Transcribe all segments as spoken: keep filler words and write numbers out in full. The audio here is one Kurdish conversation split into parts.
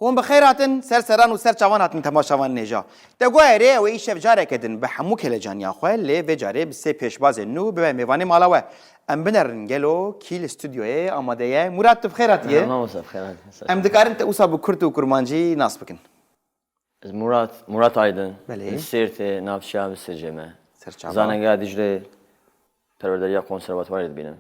Hûn bi xêr hatin, ser seran û ser çavan hatin temaşevanên hêja. Te guherê ew ê îşev careke din bi hemû kelecaniya xwe, lê vê carê bi sê pêşbazên nû bibe mêvanê mala we. Em binerin gelo kî li stûdyoyê amade ye. Murat, tu bi xêr hatiye. Mamoste, bi xêr hatin. Em dikarin te wisa bi kurt û kurmancî nas bikin. Ez Murat, Murat Aydın. Belê. Li Sêrtê, navçeya Bisircê me. Serçava. Zanengeha Diclê, perwerderiya konservatuvarê dibînim.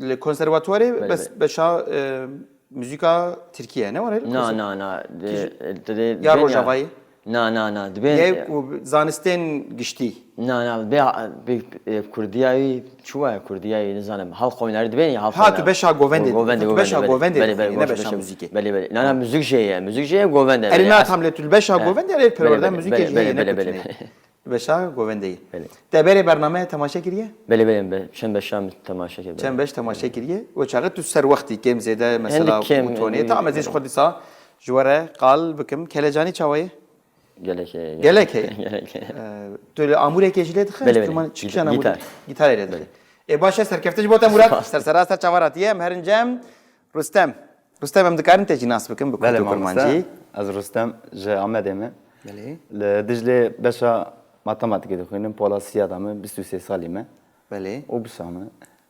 Li konservatuvarê Belê, bes belê. beşa, e, muzîka Tirkiye ne were? Na, na, na. Di, Kî- di, di, Ya dibên ya. Rojavayê? Na, na, na. Dibên Yê ku zanistên giştî. Na, na. Bê, bê, e, Kurdiya wî çi waye? Kurdiya wî nizanim. Halk oyunları dibên ya, halk Ha, oyunları. tu beşa govendê, Govendê, tu beşa govendê, govendê belê, dixwînî, belê, ne boş beşa beşa. muzîkê. Belê, belê. Na, na, muzîk jê ye, muzîk jê ye, govendê. Erê, na, tam lê tu li beşa govendê, erê perwerda muzîkê jê ye, ne belê, belê, kutine. Beşa govendê ye. Belê. Te berê bername temaşe kiriye? Belê, belê, belê. Çend beşa min temaşe kiriye, Çend belê. beş temaşe kiriye? O çaxê tu ser wextî kêm zêde mesela Hendik kêm, bu tonê. Tam ez ê ji xwe dîsa ji we re qal bikim. Kelecanî çawa ye? Gelek heye, Gelek heye? Gelek heye. Ee, tu li amûrekê jî lê dixe? Belê, belê. Enstrûman çi Gît-, kişana gîtar. Gîtarê lê dixe. Belê. Ê baş e, serkeftin ji bo te Murat. Spas. Ser sera ser çavan hatiye, em herin cem. Rustem. Rustem, em dikarin te jî nas bikin bi Belê, kurt û mamoste. kurmancî. Ez Rustem, ji Amedê me. Belê. Li Diclê beşa matematîkê dixwînim, pola siya de me, bîst û sê salî me. Belê. Û bişa me.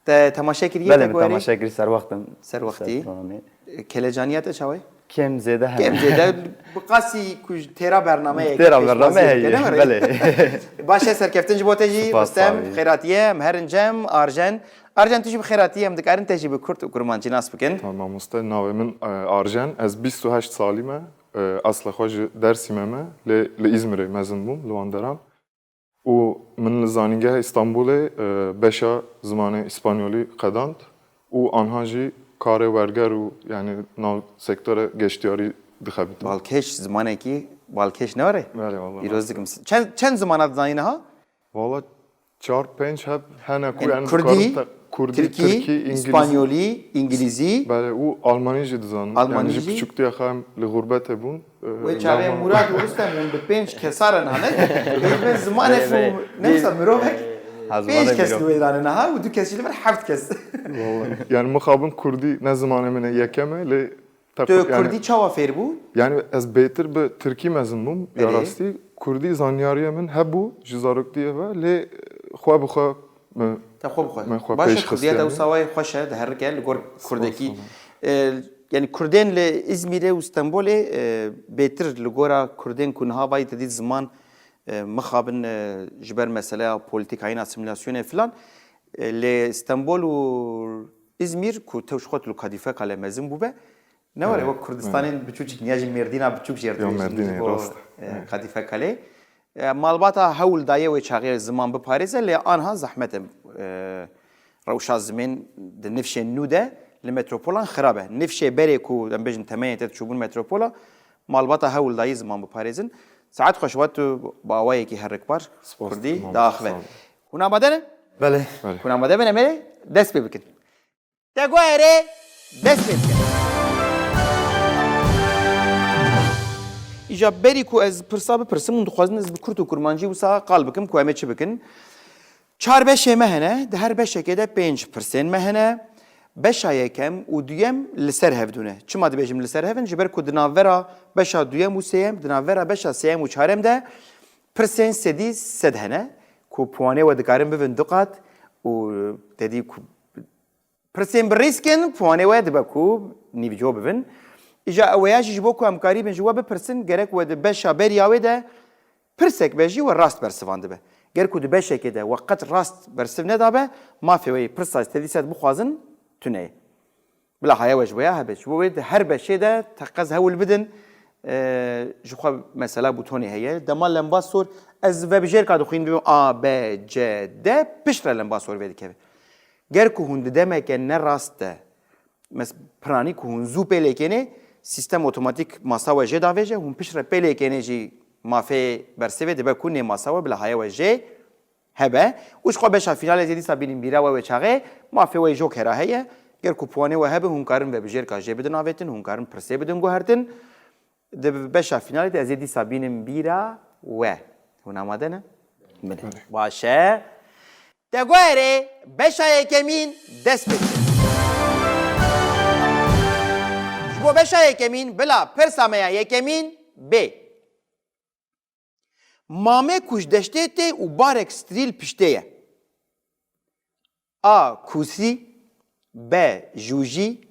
Te temaşe kiriye Belê, te min guherî? temaşe kir, ser wextim. Ser wextî. Ser programê. E, kelecaniya te çawa ye? Kêm zêde hene. Kêm zêde, bi qasî ku ji têra bernameyê Têra ke bername pêşwazî heye, dike, ne were? belê. Baş e, serkeftin ji bo te jî, Spas, Rustem, sağ ol. Xêratiye, em herin cem, Arjen. Arjen, tu jî bi xêratiye, em dikarin te jî bi kurt û kurmancî nas bikin. Tamam, mamoste, navê min, e, Arjen, ez bîst û heşt salî me, e, esla xwe ji Dersîme me, lê li Îzmirê mezin bûm, li Wanderan. Û min li Zanîngeha Îstanbulê, e, beşa zimanê îspanyolî qedand û anha jî karê werger û, yanî, nav sektore geştiyarî dixebîtim. Balkêş zimanekî, balkêş ne were? Belê, wala. Pîroz dikim. Çend, çend zimana dizanî niha? Wala çar pênc heb hene ku, Yanî, yanî, Kurdî, dikarim te-, Kurdî, Tirkî, Tirkî, Îngilîzî. Belê, û Almanî jî dizanim. Almanî Yanî, ji jî? piçûktiya xwe em li xurbetê bûn. Wê çaxê Murat û Rustem hûn bi pênc kesa re nane. Ê me zimanê Belê, xwe belê. ne wisa mirovek Belê. Ha, pênc zimanê kes mirov. li wê re ne ha û du kes jî li vir heft kes. Yanî mixabin kurdî ne zimanê min e yekem e, lê teqrî-, Tu yanî kurdî çawa fêr bû? Yanî ez bêtir bi tirkî mezin bûm, ya Belê. rastî. Kurdî zanyariyê min hebû ji zaroktiyê ve, lê xwe bi xwe me, Te xwe bi xwe. me xwe Baş e, pêş xist kurdiya te yanî. wisa wayê xweş e, diherike li gor Spas, kurdekî. spas. E, yanî kurdên li Îzmîrê û Stenbolê, e, bêtir li gora kurdên ku niha vayî te dît ziman, e, mixabin, e, ji ber meseleya polîtîkayên asîmîlasyonê filan, e, lê Stenbol û Îzmîr ku tew ji xwe tu li Kadîfeka lê mezin bûbe, ne were Evet, wek Kurdistanên evet. biçûçik, niya jî Mêrdîna biçûk jê Ya dibêjin Mêrdînê, ji bo, rast. e, Evet. Kadîfeka lê. E, malbata hewl daye wê çaxê ziman biparêze, lê anha zehmet e, e, rewşa zimên di nifşên nû de li metropolan xirab e. Nifşê berê ku, em bêjin, temeyê te diçûbûn metropola, malbata hewl dayî ziman biparêzin. Saet xweş, we tu bi awayekî herikbar Spas, Kurdî tamam, diaxive. sağ ol. Hûn amade ne? Belê. Belê. Hûn amade bin, em ê dest pê bikin. Te guherê, dest pê bike. Îja berî ku ez pirsa bipirsim, hûn dixwazin ez bi kurt û kurmancî wisa qal bikim ku em ê çi bikin. Çar beşê me hene, di her beşekê de pênc pirsên me hene. Beşa yekem û duyem li ser hevdû ne. Çima dibêjim li ser hev in? Ji ber ku di navbera beşa duyem û sêyem, di navbera beşa sêyem û çarem de pirsên sedî sed hene ku piwanê we dikarin bibin du qat û te dî ku Pirsên bi rîsk in, piwanê we dibe ku nîvco bibin. Îja ew ya jî ji bo ku em karîbin ji we bipirsin, gerek we di beşa beriya wê de pirsek be jî we rast bersivandibe. Ger ku di beşekê de we qet rast bersiv nedabe, mafê we yê pirsa tedî sed bixwazin tune ye. Bila haya we ji we ya hebe. Ji bo wê di her beşê de teqez hewl bidin, e, ji xwe mesela bûtonê heye. Dema lembasor, ez vebijêrka dixwînim, dibêm A, B, C, D, piştre lembasor vê dikeve. Ger ku hûn di demeke ne rast de, mes-, piranî ku hûn zû pê lêkênê, sîstem otomatîk masa we jê davêje, hûn piştre pê lêkênê jî mafê bersivê dibe ku nê masa we bila haya we jê hebe. Û ji xwe beşa fînalê zê dîsa bînin bîra we wê çaxê, mafê we jokera heye. Ger ku piwanê we hebe, hûn karin vebijêrka jê bidin avêtin, hûn karin pirsê bidin guhertin. Di beşa fînalê de ez ê dîsa bînim bîra we. Hûn amade ne? Belê. Baş e. Te guherê beşa yekemîn dest pê bike. Ji bo Beşa yekemîn, bila pirsa me ya yekemîn bê. Mame ku ji deştê tê û barek strî li piştê ye. A. Kûsî. B. Jûjî.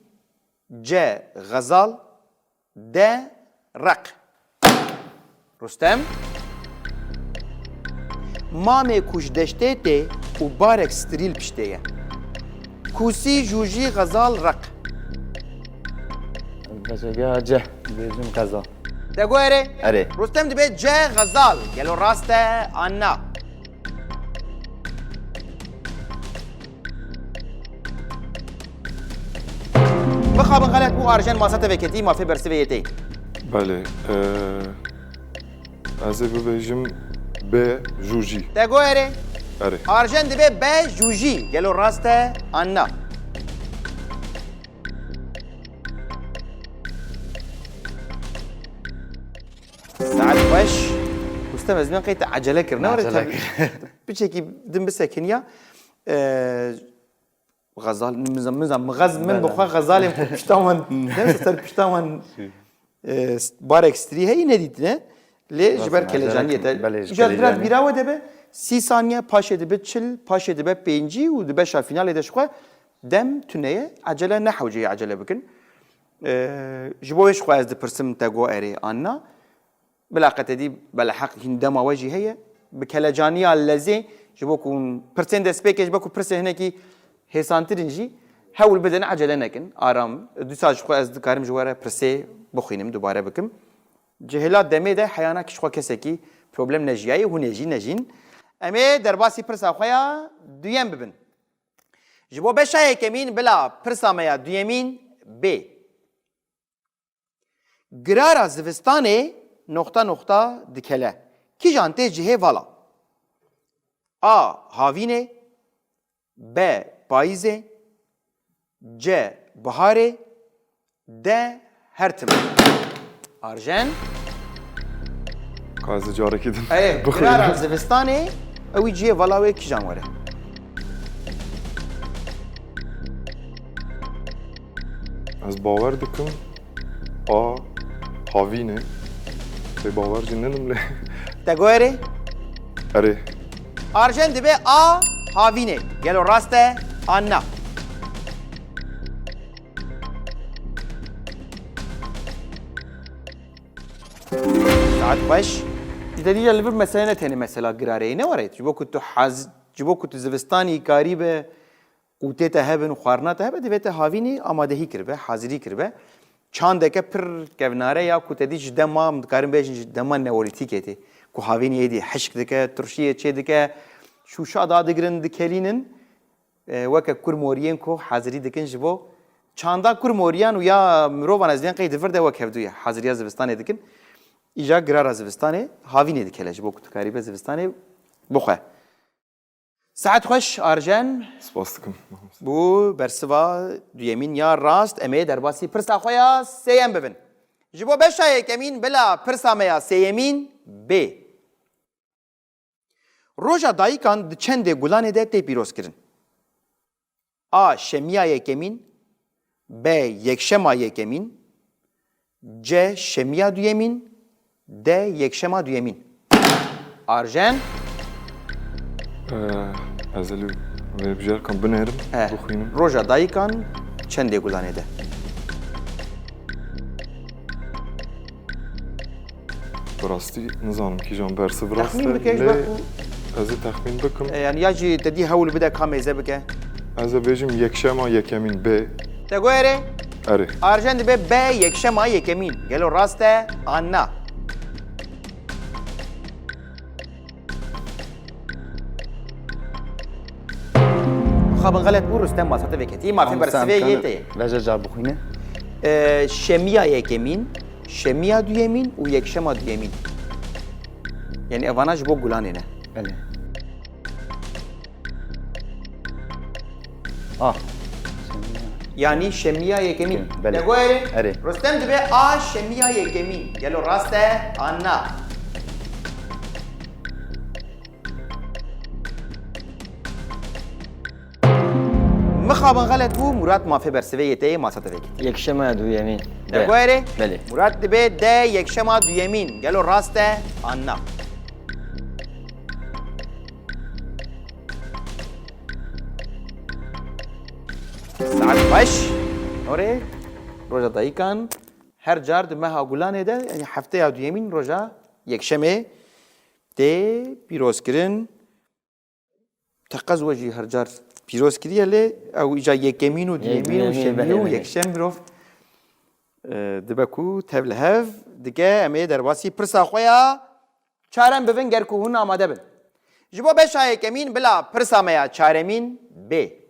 C. Xezal. D. Req. Rustem. Mamê ku ji deştê tê û barek strî li piştê ye. Kûsî, jûjî, xezal, req. Beşeke ya C. Dibêjim xezal. Te got erê? Erê. Rustem dibê C. Xezal. Gelo rast e an na? Mixabin xelet bû, Arjen masa te veketî, mafê bersivê yê tê. Belê. Eee, ez ê bibêjim B, jûjî. Te got erê? Erê. Arjen dibe B, jûjî. Gelo rast e an na? Saet xweş. Rustem, ez bên qey te ecele kir. Ne were Ecele te kir. Piçekî din bisekiniya. Eee, Xezal, min zan, min zan, min xez-, min Bele. Bi xwe xezalên xwe pişta wan, ne, ser pişta wan, e, barek strî heyî nedîtine. Lê ji ber Rast e, kelecaniyê te, belê, ji îcar biraz kelecanî. Bîra we de be, sî saniye, paşê dibe çil, paşê dibe pêncî û di beşa finalê de ji xwe dem tune ye. Ecele ne hewce ye, ecele bikin. E, ji bo wê ji xwe ez dipirsim te go erê an na. Bila qetedî beleheq hîn dema we jî heye. Bi kelecaniya lezê ji bo ku pirsên destpêkê, ji bo ku pirsên hinekî hêsantir in jî, hewl bidin, ecele nekin, aram. Dîsa ji xwe ez dikarim ji we re pirsê bixwînim, dubare bikim. Cihêla demê de heyana ki ji xwe kesekî problem nejiyayê, hûn ê jî nejîn. Em ê derbasî pirsa xwe ya duyem bibin. Ji bo beşa yekemîn bila pirsa me ya duyemîn bê. Girara zivistanê noxta noxta dikele. Kîjan tê cihê vala? A. Havînê. B. Payîzê. C. Biharê. D. Her tim. Arjen. Ka ez ê carekê din Ê, bixwînim. Girara zivistanê, ewî cihê vala wê kîjan were? Ez bawer dikim A, havînê. Pê bawer jî nedim lê. Te go erê? Erê. Arjen dibe A, havînê. Gelo rast e an na? Saet xweş. Ji te dî ya li vir mesele ne tenê mesela girareyê ne were. Ji bo ku tu haz-, ji bo ku tu zivistanî karî be, qûtê te hebin û xwarina te hebe, divê te havînî amadehî kiribe, hazirî kiribe. Çandeke pir kevnare ya ku te dî ji dema, em dikarin bêjin ji dema neolîtîkê tê. Ku havînî êdî hişk dike, turşiyê çê dike, şûşa dadigirin, dikelînin. E, weke kur moriyên ku hazirî dikin ji bo çanda kur moriyan û ya mirovan ez bên qey di vir de wek hevdû ye. Haziriya zivistanê dikin. Îja girara zivistanê havînê dikele ji bo ku tu karîbe zivistanê bixwe. Saet xweş, Arjen. Spas dikim. Bû bersiva duyemîn ya rast. Em ê derbasî pirsa xwe ya sêyem bibin. Ji bo beşa yekemîn bila pirsa me ya sêyemîn bê. Roja dayikan di çendê gulanê de tê pîrozkirin? A. Şemiya yekemîn. B. Yekşema yekemîn. C. Şemiya duyemîn. D. Yekşema duyemîn. Arjen. Ee, ez ê li vê bijarkan binêrim, He. Bixwînim. Roja dayikan çendê gulanê de? Bi rastî nizanim kîjan bersiv rast e, Texmîn bike, ji lê ber ku ez ê texmîn bikim. E, yani ya jî te dî hewl bide ka mêze bike. Ez ê bêjim yekşema yekemîn B. Te got erê? Erê. Arjen dibe B yekşema yekemîn. Gelo rast e an na? Xabin xelet bû, Rustem masa te veketî. Mafê Tamam, bersivê sen yê te ye. Veje car bixwîne. E, şemiya yekemîn, şemiya duyemîn û yekşema duyemîn. Yani evana ji bo gulanê ne. Belê. Ah. Yani şemiya yekemîn. Belê. Te got erê? Erê. Rustem dibe A şemiya yekemîn. Gelo rast e an na? Bixabin xelet bû, Murat mafê bersivê yê te yê masa te vekit. Yekşema duyemîn. De. Te guherê? Belê. Murat dibê de yekşema duyemîn. Gelo rast e an na? Saet xweş. Norê roja dayîkan her car di meha Gulanê de, yanî hefteya duyemîn roja yekşemê tê pîrozkirin. Teqez we jî her car pîroz kiriye, lê ew îca yekemîn û duyemîn û duyemîn, şemî û belê, belê. Yekşem mirov, e, dibe ku tev li hev dike. Em ê derbasî pirsa xwe ya çarem bibin, ger ku hûn amade bin. Ji bo beşa yekemîn bila pirsa me ya çaremîn bê.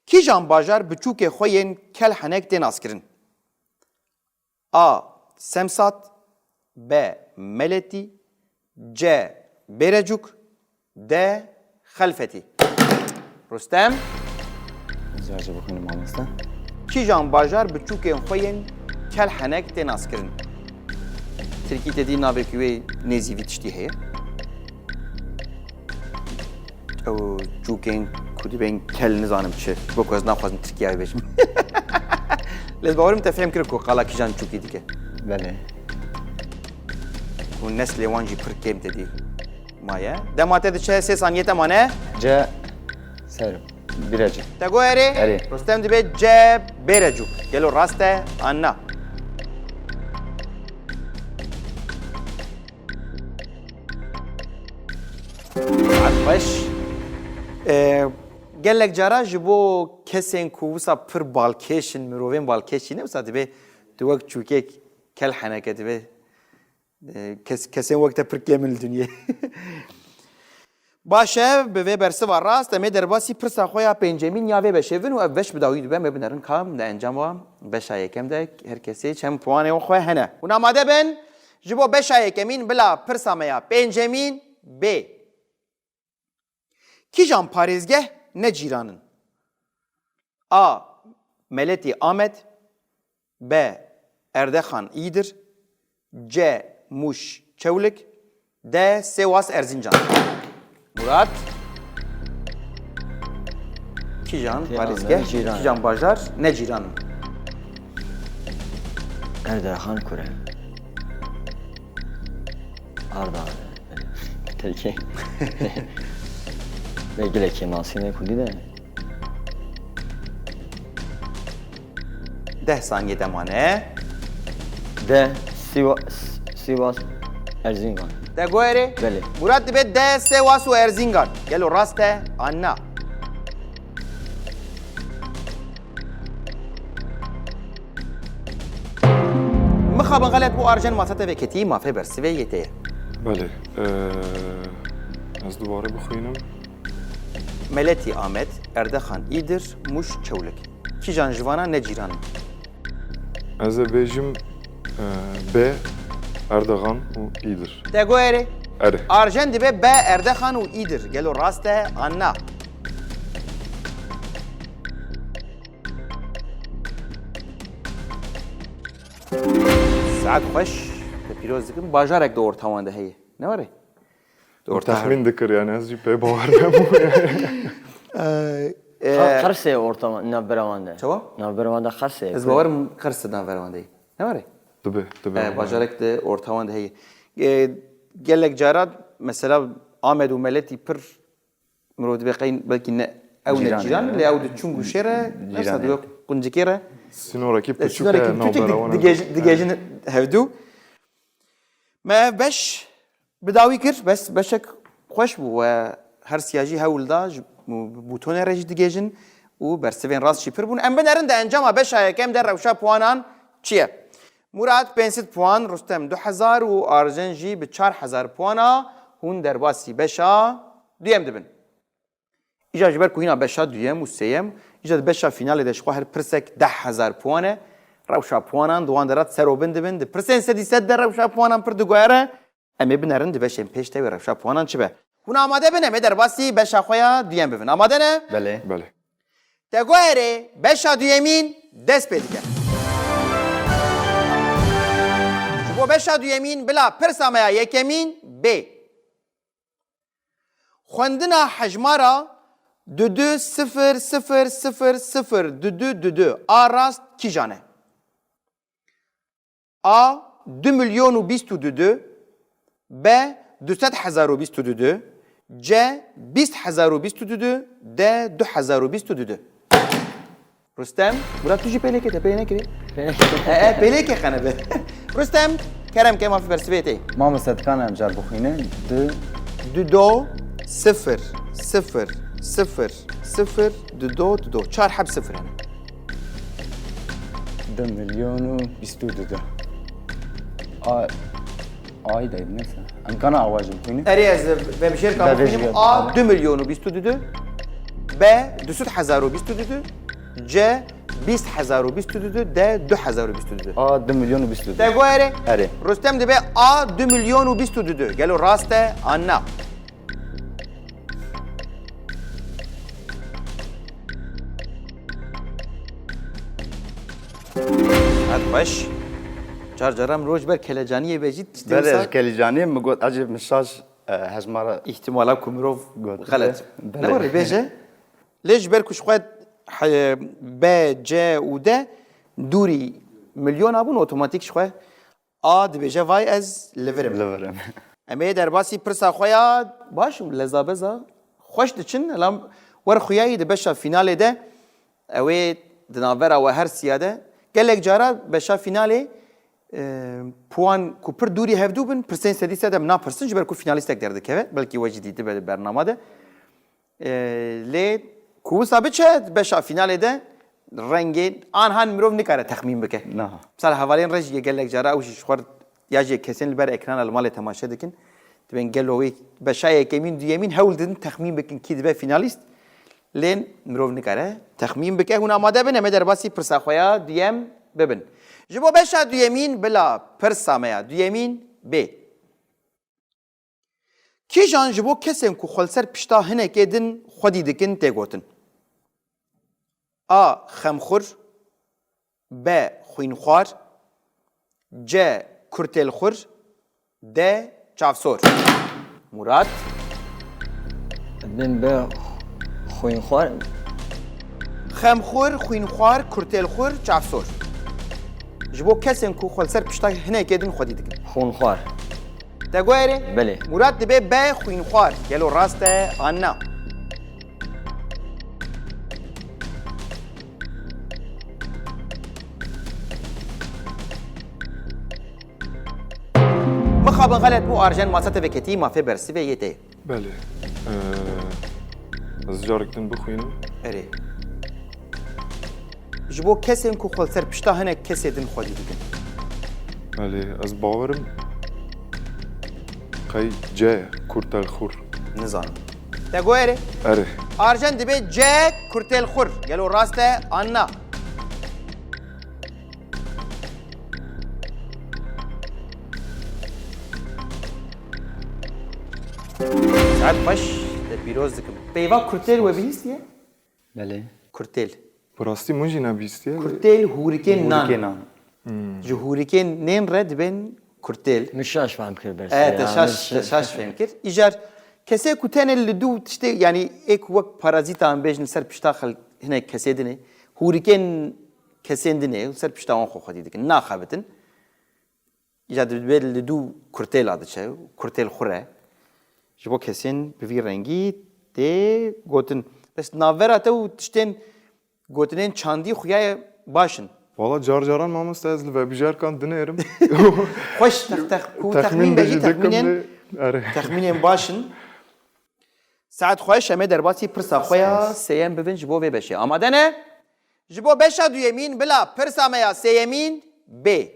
Kîjan bajar biçûkê xwe yên kel henek tê naskirin? A. Semsat. B. Meletî. C. Bêrecûk. D. Xelfetî. Rustem. Zerce bixwînim mamoste. Kîjan bajar biçûkên xwe yên kel henek tê naskirin? Tirkî te dî navekî wê nêzî vî tiştî heye. Ew çûkên ku dibên kel nizanim çi. Bo ku ez naxwazim Tirkiyeyê bêjim. Lê ez bawerim te fêm kir ku qala kîjan çûkî dike. Belê. Ku neslê wan jî pir kêm te dî maye. Dema te diçe sê saniyê te mane. C. Ser. Bîrecik. Te got erê? Erê. Rustem dibê C. Bêrecûk. Gelo rast e an na? Saet xweş. E, gelek cara ji bo kesên ku wisa pir balkêş in, mirovên balkêşî ne, wisa dibê tu wek çûkek kel heneke dibê, e, kes-, kesên wek te pir kêm in li dinyê. Baş e, bi vê bersiva rast, em ê derbasî pirsa xwe ya pêncemîn ya vê beşê bin û ev beş bi dawî dibe, em ê binerin ka di encama beşa yekem de her kesê çend puanê xwe hene. Hûn amade bin? Ji bo beşa yekemîn bila pirsa me ya pêncemîn bê. Kîjan parêzgeh ne cîran in? A. Meletî Amed. B. Erdexan Îdir. C. Mûş Çewlik. D. Sêwas Erzincan. Murat. Kîjan parêzgeh, kîjan bajar ne cîran in? Erdexan kure. Arda. Peki. Ve gilekê nasînê kurdî de. Deh saniyê te mane. De Siva-, S-, Sivas, Erzingan. Te got erê? Belê. Murat dibê de Sêwas û Erzingan. Gelo rast e an na? Mixabin xelet bû, Arjen masa te veketî, mafê bersivê yê te ye. Belê. Ee, ez dubare bixwînim. Meletî Amed, Erdexan Îdir, Mûş Çewlik. Kîjan ji vana ne cîran in? Ez ê bêjim, e, B, Erdogan û Îdir. Te got erê? Erê. Arjen dibe B, Erdogan û Îdir. Gelo rast e an na? Saet xweş, te pîroz dikim. Bajarek di orta wan de heye. Ne were? Û texmîn dikir, yani ez jî pê bawer nebû. Ee, Qa-, Qers e orta navbera wan de. Çawa? Navbera wan de Qers e. Ez bawerim Qers e navbera wan de. Ne were? Dibe, dibe. Ee, bajarek de orta wan de heye. Ee, gelek cara mesela Amed û Meletî pir mirov dibe qey belkî ne ew ne cîran, lê ew di çûn guşê re, mesela dibe quncikê re. Sînorekî piçûk e navbera wan de. Digêjin, digêjin hevdû. Me ev beş bi dawî kir, bes beşek xweş bû we her siya jî hewl da, ji bûtonê re jî digêjin û bersivên rast jî pir bûn. Em binerin di encama beşa yekem de rewşa puanan çi ye? Murat pênc sed puan, Rustem du hezar û Arjen jî bi çar hezar puana hûn derbasî beşa duyem dibin. Îja ji ber ku hîna beşa duyem û sêyem, îja di beşa fînalê de ji xwe her pirsek deh hezar puan e. Rewşa puanan di wan de re serobin dibin. Di pirsên sedî sed de rewşa puanan pir diguhere. Em ê binerin di beşên pêş de wê rewşa puanan çi be. Hûn amade bin, em ê derbasî beşa xwe ya duyem bibin. Amade ne? Belê. Belê. Te guherê beşa duyemîn dest pê dike. Ji bo beşa duyemîn bila pirsa me ya yekemîn bê. Xwendina hejmara Dudu sifir sifir sifir sifir dudu dudu. A rast kîjan e? A du milyon û bîst û dudu. B du sed hezar û bîst û dudu. C bîst hezar û bîst û dudu. D du hezar û bîst û dudu. Rustem. Murat, tu jî pê nekê, te pê nekirî? Pê nekirî. E, e, pê nekê qene be. Rustem, kerem ke, mafî bersivê te. Mamoste, dikane em car bixwîne. Du. Dudo sifir sifir sifir sifir dudo dudo. Çar heb sifir hene. Du milyon û bîst û dudu. A, ay de neyse. Em kana awa jî bixwîne. Erê, ez vebijêr ka bixwînim. A du milyon û bîst û dudu. B du sed hezar û bîst û dudu. C bîst hezar û bîst û dudu. D du hezar û bîst û dudu. A du milyon û bîst û dudu. Te go erê? Erê. Rustem, dibe A du milyon û bîst û dudu. Gelo rast e an na? Saet xweş. Car caran mirov ji ber kelecaniyê ve jî tiştê Belê, wisa ji kelecaniyê min got, ecêb min şaş, e, hejmara Îhtimala ku mirov got. Xelet. Belê. Ne var, bêje. Lê ji ber ku ji xwe he-, B, C û D dûrî milyona bûn, otomatîk ji xwe A dibêje, vay ez li vir im. Li vir im. Em ê derbasî pirsa xwe ya baş û lezabeza xweş diçin. Lam wer xuyayî di beşa fînalê de, ew ê di navbera we her siya de. Gelek cara beşa fînalê, e, puan ku pir dûrî hevdû bin, pirsên sedî sed em napirsin, ji ber ku fînalîstek derdikeve, belkî we jî dîtibe di bernama de. E, lê ku wisa biçe beşa fînalê de, rengê anhan mirov nikare texmîn bike. Niha. Misal hevalên re jî gelek cara ew jî ji xwe ya jî kesên li ber ekrana li malê temaşe dikin. Dibên gelo wê beşa yekemîn, duyemîn hewl didin texmîn bikin kî dibe fînalîst. Lê mirov nikare texmîn bike. Hûn amade bin, em ê derbasî pirsa xwe ya duyem bibin. Ji bo beşa duyemîn bila pirsa me ya duyemîn bê. Kîjan ji bo kesên ku xwe li ser pişta hinekê din xwedî dikin tê gotin? A. Xemxur. B. Xwînxwar. C. Kurtêlxur. D. Çavsor. Murat. Bin bi xwînxwar. Xemxur, xwînxwar, kurtêlxur, çavsor. Ji bo kesên ku xwe li ser pişta hinekê din xwedî dikin. Xwînxwar. Te got erê? Belê. Murat, dibe B xwînxwar. Gelo rast e an na? Mixabin xelet bû, Arjen masa te veketî, mafê bersivê yê te. Belê. Ee, ez carek din bixwînim. Erê. Ji bo kesên ku xwe li ser pişta hinek kesê din xwedî dikin. Belê, ez bawerim qey C ye, kurtelxur. Nizanim. Te got erê? Erê. Arjen, dibe C, kurtelxur. Gelo rast e an na? Saet xweş, te pîroz dikim. Peyva kurtêl we bihîstiye? Belê. Kurtêl. Bi rastî min jî nebihîstiye. Kurtêl hûrikên nan. Hûrikên nan. Hmm. Ji hûrikên nên re dibên kurtêl. Min şaş fehm kir bersê. E, te şaş, te şaş fehm kir. Îcar kesê ku tenê li dû tiştê, yanî ê ku wek parazîtan bêjin ser pişta xel hinek kesê dinê, hûrikên kesên dinê, ser pişta wan xwe xwedî dikin. Naxebitin. Îca dibe li dû kurtêla diçe, kurtêl xur e. Ji bo kesên bi vî rengî tê gotin. Bes navbera te û tiştên gotinên çandî xuya ye baş in. Wala car caran mamoste ez li vebijêrkan dinêrim. Xweş tex-, tex-, ku texmîn be jî texmînên, erê, texmînên baş in. Saet xweş, em ê derbasî pirsa xwe ya sêyem bibin ji bo vê beşê. Amade ne? Ji bo beşa duyemîn bila pirsa me ya sêyemîn bê.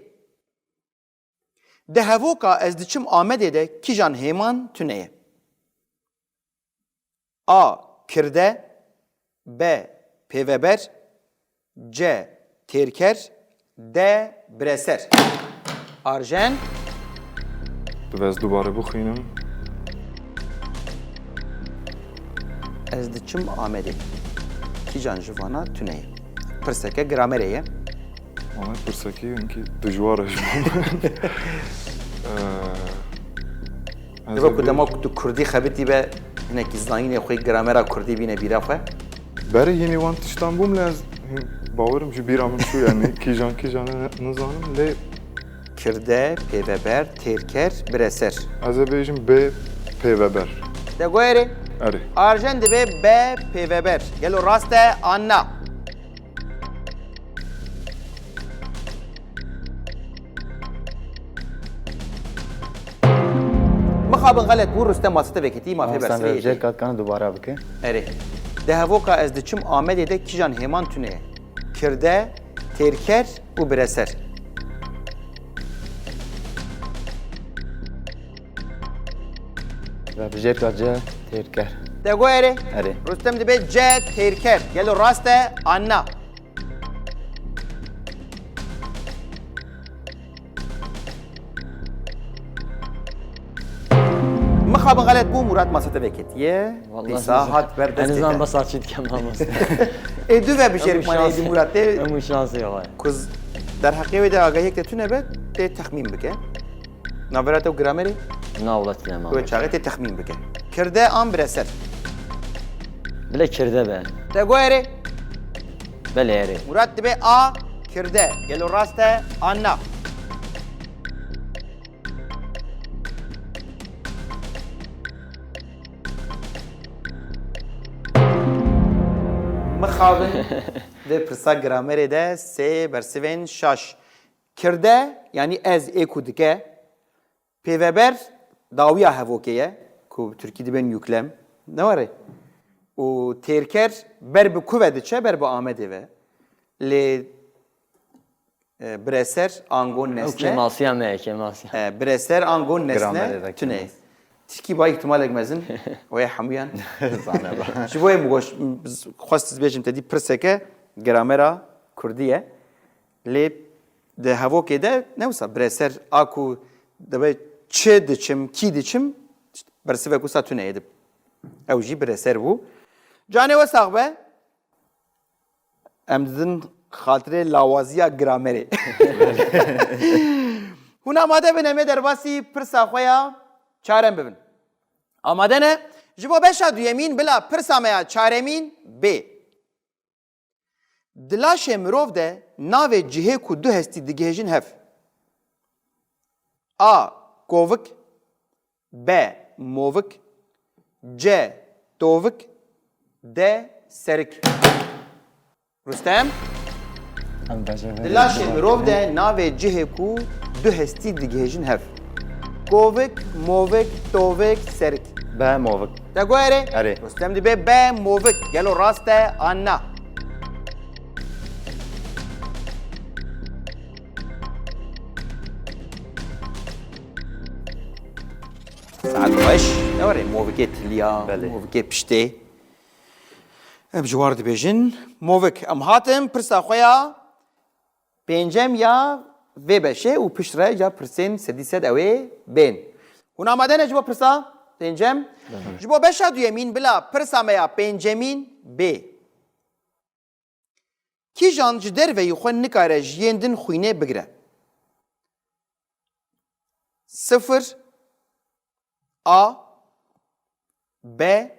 Di hevoka Ez diçim Amedê de kîjan hêman tune ye? A. Kirde. B. Pêveber. C. Têrker. D. Bireser. Arjen. Divê ez dubare bixwînim. Ez diçim Amedê. Kîjan ji vana tune ye? Pirseke gramerê ye. Ama pirsekî hinkî dijwar e ji bo min. Ee, ez Dibe ku ê dema ku tu kurdî xebitî be, Hinekî zanînê xwe gramera kurdî bîne bîra xwe. Berê hînî wan tiştan bûm lê ez hîn bawerim ji bîra min çû, yanî kîjan kîjan e nizanim lê Kirde, pêveber, têrker, bireser. Ez ê bêjim B pêveber. Te goyerê? Erê. Arjen dibe B pêveber. Gelo rast e an na? Mixabin xelet bû, Rustem masete veketî, ma fê Aslında bersivê yekê. Vevjêrka dikana dubara bike. Erê. Di hevoka ez diçim Amedê de kîjan hêman tune ye? Kirde, têrker û bireser. Vevjêrka C têrker. Te go erê? Erê. Rustem dibe C têrker. Gelo rast e an na? Mixabin xelet bû, Murat masete veketiye. Dîsa hat ber destê te. En azından basa çî dikem mamoste. Ê du ve bişêrik mane êdî Murat tê. Em şansê var. Kuz derheqê wê de agahiyek te tune be, tê texmîn bike. Navbera te û gramerê? Na wlat ne Wê mamoste. çaxê tê texmîn bike. Kirde an bireser. Bile kirde be. Te go erê? Bele erê. Murat dibe A kirde. Gelo rast e an na? Mixabin vê pirsa gramerê de sê bersivên şaş. Kirde, yanî ez ê ku dike, pêveber dawiya hevokê ye, ku bi tirkî dibên yüklem, ne were? Û têrker ber bi ku ve diçe, ber bi Amedê ve. Lê e, bireser ango Ew nesne. kêmasiya me ye, kêmasiya. E, bireser ango nesne Gramerê de tune. kêmas. Tirkî ba ihtimalek mezin wê hemûyan. Zane ba. Ji bo yê min goş, xwest ez bêjim te dî pirseke gramera kurdî ye. Lê di hevokê de ne wisa bireser a ku dibe çi diçim, kî diçim, bersivek wisa tune ye dib. Ew jî bireser bû. Canê we sax be. Em didin xatirê lawaziya gramerê. Hûn amade bin, em ê derbasî pirsa xwe ya çarem bibin. Amade ne? Ji bo beşa duyemîn bila pirsa me ya çaremîn bê. Di laşê mirov de navê cihê ku du hestî digihêjin hev. A. Kovik. B. Movik. C. Tovik. D. Serik. Rustem, Em bejeve. di laşê mirov de navê cihê ku du hestî digihêjin hev. Kovik, movik, tovik, serik. B movik. Te go erê? Erê. Rustem dibe B movik. Gelo rast e an na? Saet xweş. Ne were movikê tiliya, Belê. movikê piştê. Em ji war dibêjin. Movik, em hatin pirsa xwe ya pêncem ya vê beşê û piştre ca pirsên sedî sed ew ê bên. Hûn amade ne ji bo pirsa pêncem? Ji bo beşa duyemîn bila pirsa me ya pêncemîn bê. Kîjan ji derveyî xwe nikare ji yên din xwînê bigire? Sifir, A, B,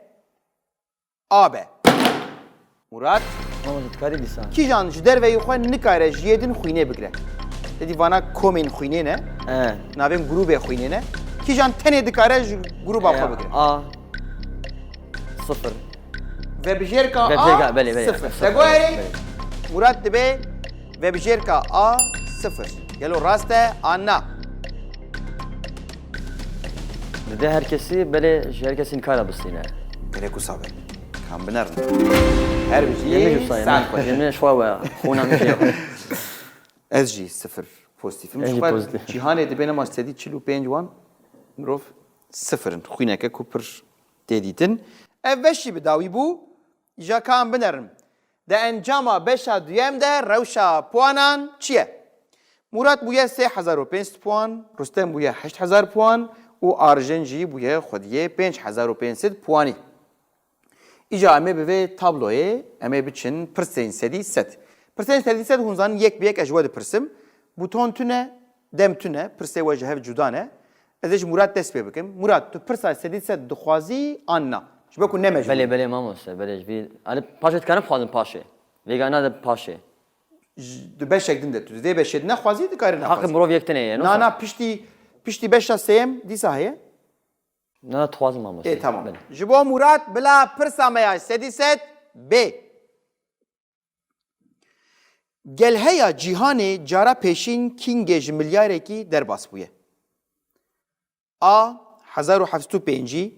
A B. Murat, Ama dikarî dîsa. Kîjan ji derveyî xwe nikare ji yê din xwînê bigire? Te dî vana komên xwînê ne, E. navên grûbê xwînê ne. Kîjan tenê dikare ji grûba xwe Ya, bigire? A. Sıfır. Vebijêrka A Vebijêrka, belê, belê. sifir. Sifir, Te go erê? belê. Murat dibe vebijêrka A sifir. Gelo rast e an na? Dide herkesi, belê, ji herkesi nikara bistîne. Gerek wisa be. Kam binerin. Her Yemin bijî wisa ye, saet ne? xweş. Yemin şwa we, xûna min jê. Ez jî sifir pozîtîf im. Ez jî Ji xwe pozîtîf. Cîhanê dibe nema sedî çil û pênc wan mirov sifir in. Xwîneke ku pir tê dîtin. Ev beşî bi dawî bû. Îja ka em binerin. Di encama beşa duyem de rewşa puanan çi ye? Murat bûye sê hezar û pênc sed puan, Rustem bûye heşt hezar puan û Arjen jî bûye xwediyê pênc hezar û pênc sed puanî. Îca em ê bi vê tabloyê em ê biçin pirsên sedî sed. Pirsên sedî sed hûn zanin yek bi yek ez ji we dipirsim. Buton tune, dem tune, pirsê we ji hev cuda ne. Ez ê ji Murat dest pê bikim. Murat, tu pirsa sedî sed dixwazî an na? Ji bo ku ne mecbûr. Belê, belê mamoste, belê ji vî. Alî paşê dikarin bixwazin paşê. Vêga nade paşê. Ji, di beşek din de tu. Di vê beşê din nexwazî dikarin Haqê nexwazî. Mirov yek tine ye, Na, nosa? Na, piştî, piştî beşa sêyem dîsa heye. Na, dixwazim mamoste. Ê, tamam. Belê. Ji bo Murat bila pirsa me ya sedî sed bê. Gel heya cîhanê cara pêşîn kîngê ji milyarekî derbas bûye? A, hezar û heft sed û pêncî,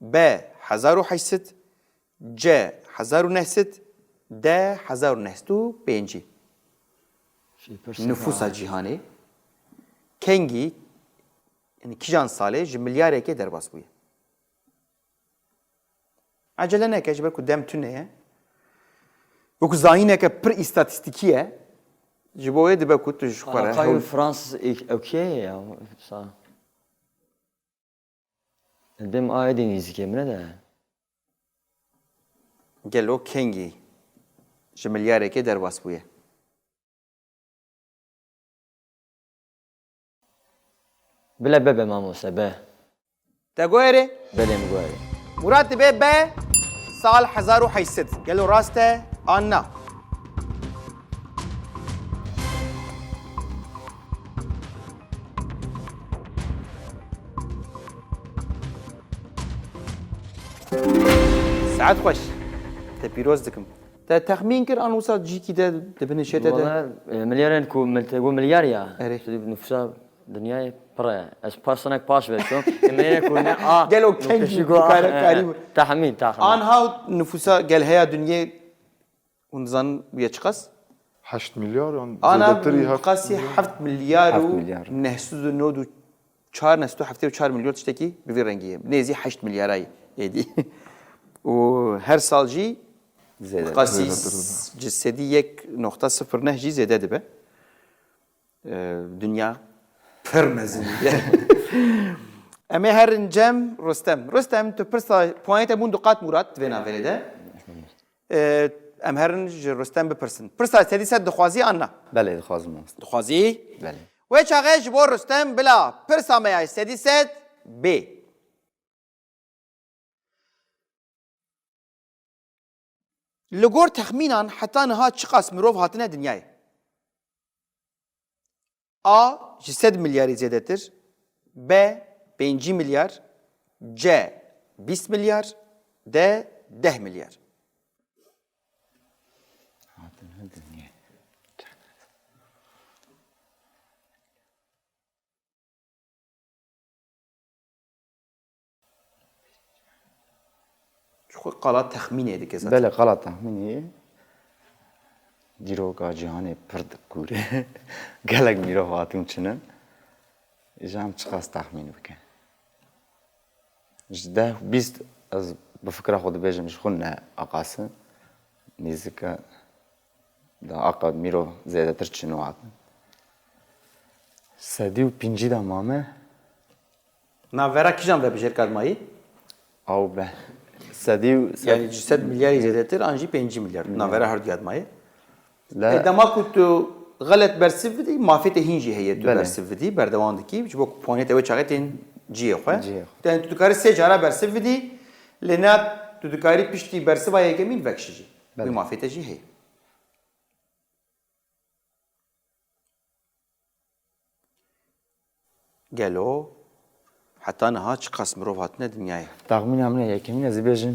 B, hezar û heşt sed, C, hezar û neh sed, D, hezar û neh sed û pêncî. Nüfusa cîhanê kengî, yani kîjan salê ji milyarekê derbas bûye? Ecele neke, ji ber ku dem tune ye. Wekî zayîneke pir îstatîstîkî ye. Ji bo wê dibe ku tu ji xwe re Alaqayê hewl Fransız ek-, okey ya, sa. Dem a êdî nêzîkê min e de. Gelo kengî ji milyarekê derbas bûye? Bile bebe mamoste, be. Te guherê? Belê, min guherê. Murat dibe be sal hezar û heşt sed. Gelo rast e an na? Saet xweş. Te pîroz dikim. Te texmîn kir an wisa cîkî de dibinişê te de? Wala, e, milyarên ku mil-, te got milyar ya. Erê. Tu dî nüfusa dinyayê pir e. Ez paş sanek paş ve çûm. E, milyarên ku ne a. Gelo kengî nüfusu ku dikare, e, karî bû. Tahmîn, tahmîn. Anha nüfusa gel heya dinyê hûn dizanin bûye çiqas? Heşt milyar yan Ana zêdetirî heft qasî milyar. Heft milyar û Heft milyar. neh sed û nod û çar, neh sed û heftê û çar milyon tiştekî bi vî rengî ye. Nêzî heşt milyara ye êdî. Û her sal jî Zêde. qasî Zêdetir dibe. ji sedî yek noqta sifir neh jî zêde dibe. Ee, dinya pir mezin e. Em ê herin cem Rustem. Rustem, tu pirsa puanê te bûn du qat Murat di vê navberê de. Ee, em herin ji Rustem bipirsin. Pirsa sedî sed dixwazî an na? Belê, dixwazim mamoste. Dixwazî? Belê. Wê çaxê ji bo Rustem bila pirsa me ya sedî sed bê. Li gor texmînan heta niha çiqas mirov hatine dinyayê? A, ji sed milyarî zêdetir, B, pêncî milyar, C, bîst milyar, D, deh milyar. Hatine dinyayê. Ji xwe qala texmînê dike zaten. Belê, qala texmînê. Dîroka cîhanê pir di kûr e. Gelek mirov hatûn çin in. Îja em çiqas texmîn bikin? Ji deh bîst ez bi fikra xwe dibêjim ji xwe ne aqas e. Nêzîke da aqa mirov zêdetir çin û hatin. Sedî û pêncî da mame. Navbera kîjan vebijêrka dimayî? Ew be. Sedî û sed. Yani ji sed milyarî zêdetir an jî pêncî milyar. Navbera herduya dimayî. Le- E, dema ku tu xelet bersiv bidî, mafê te hîn jî heye tu Belê. bersiv bidî, berdewam dikî, ji bo ku puanê te wê çaxê tên cihê xwe. Cihê xwe. Yani tu dikarî sê cara bersiv bidî, lê na tu dikarî piştî bersiva yekemîn vekişî jî. Belê. Wî mafê te jî heye. Gelo heta niha çiqas mirov hatine dinyayê? Taxmîna min e yekemîn ez ê bêjim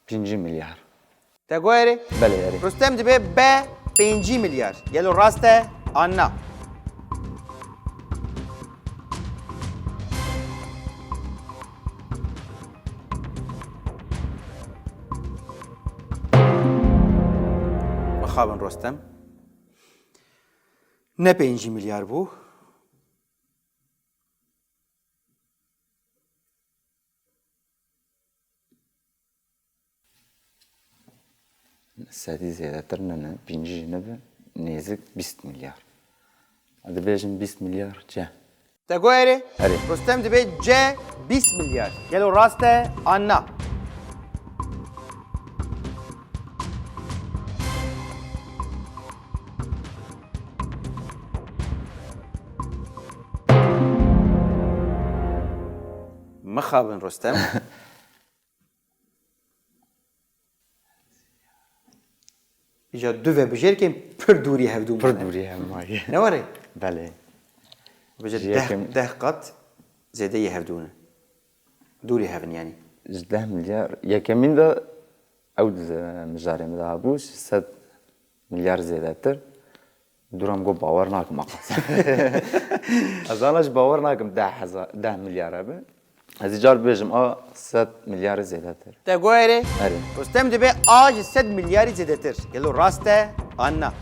pêncî milyar. Te got erê? Belê, erê. Rustem dibe be pêncî milyar. Gelo rast e an na? Mixabin Rustem. Ne pêncî milyar bû. Sedî zêdetir nene, pêncî jî nebe, nêzik bîst milyar. Dibêjin bîst milyar C. Te got erê? Erê. Rustem dibe C bîst milyar. Gelo rast e an na? Mixabin Rustem. Ya du vebijêrkên pir dûrî hevdû mane. Pir dûrî hev mayî. Ne were? Belê. Bêje deh, deh qat zêdeyî hevdû ne. Dûrî hevin yanî. Ji deh milyar, yekemîn de ew di mijarê min de hebû, ji sed milyar zêdetir. Dûra min got bawer nakim aqas. Ez ana ji bawer nakim deh hezar, deh milyar hebe. Ez ê car bibêjim a sed milyarî zêdetir. Te got erê? Erê. Rostem dibê a ji sed milyarî zêdetir. Gelo rast e an na?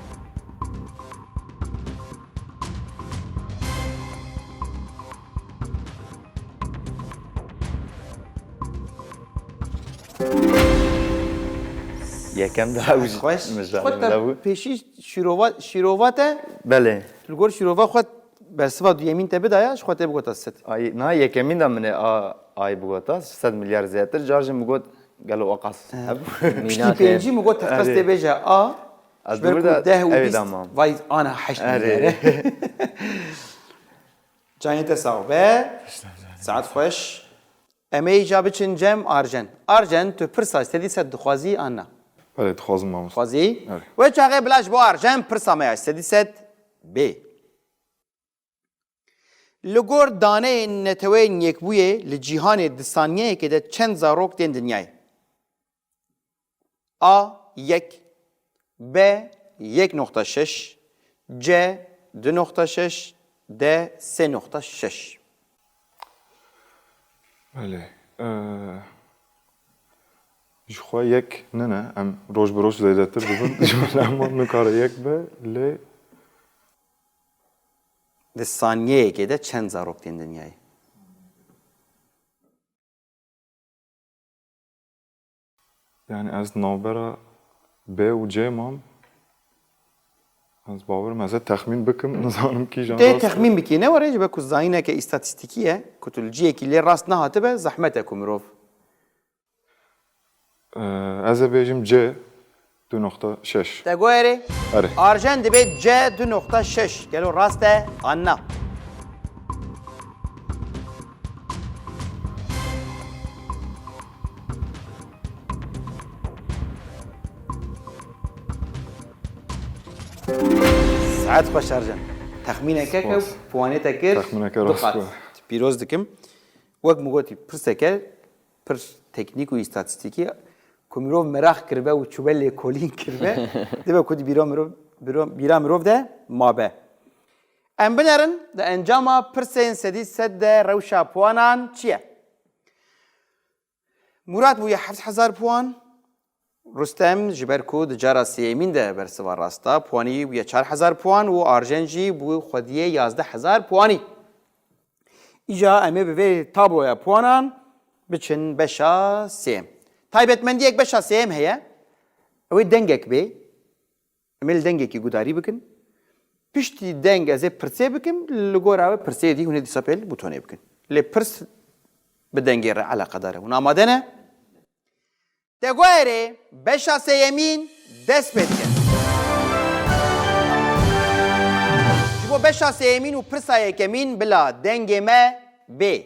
Yekem de ew ji Xweş. Mijarê min de bû. Pêşî şîrova, şîrova te? Belê. Li gor şîrova xwe bersiva duyemîn te bidaya, ji xwe te bigota sed. Ay, na yekemîn de min ê a, ay bigota, sed milyar zêdetir, car jî min got gelo aqas hebû. Piştî pêncî min got teqez tê bêje a, ji ber ku deh û bîst vay ana heşt milyar e. Canê te sax be, saet xweş. Em ê îca biçin cem Arjen. Arjen, tu pirsa sedî sed dixwazî an na? Belê, dixwazim mamoste. Dixwazî? Erê. Wê çaxê bila ji bo Arjen pirsa me ya sedî sed bê. Li gor daneyên Neteweyên Yekbûyê li cîhanê di saniyeyekê de çend zarok tên dinyayê? A yek, B yek noqta şeş, C du noqta şeş, D sê noqta şeş. Belê. Ee, ji xwe yek nine, em roj bi roj zêdetir dibin. Ji ber hema nikare yek be, lê Di saniyeyekê de çend zarok tên dinyayê? Yani ez navbera B û C mam. Ez bawerim ez ê texmîn bikim, nizanim kîjan rast e. Tê texmîn bikî, ne were, ji ber ku zayîneke îstatîstîkî ye, ku tu li ciyekî lê rast nehatibe, zehmet e ku mirov Ee, ez ê bêjim C du noqta şeş. Te got erê? Erê. Arjen dibê C du noqta şeş. Gelo rast e an na? Saet xweş Arjen. Texmîneke ke puanê te kir. Texmîneke rast bû. Pîroz dikim. Wek min gotî, pirseke pir teknîk û îstatîstîkî ku mirov meraq kiribe û çûbe lêkolîn kiribe, dibe ku di bîra mirov, bîro- bîra mirov de mabe. Em binerin, di encama pirsên sedî sed de rewşa puanan çi ye? Murat bûye heft hezar puan, Rustem ji ber ku di cara sêyemîn de bersiva rast da, puanî bûye çar hezar puan û Arjen jî bû xwediyê yazdeh hezar puanî. Îca em ê bi vê tabloya puanan biçin beşa sêyem. Taybetmendiyek beşa sêyem heye. Ew ê dengek bê. Em ê li dengekî gudarî bikin. Piştî deng ez ê pirsê bikim, li gora wê pirsê dî hûn ê dîsa pêl butonê bikin. Lê pirs bi dengê re eleqedar e. Hûn amade ne? Te got erê, beşa sêyemîn dest pê dike. Ji bo beşa sêyemîn û pirsa yekemîn bila dengê me bê.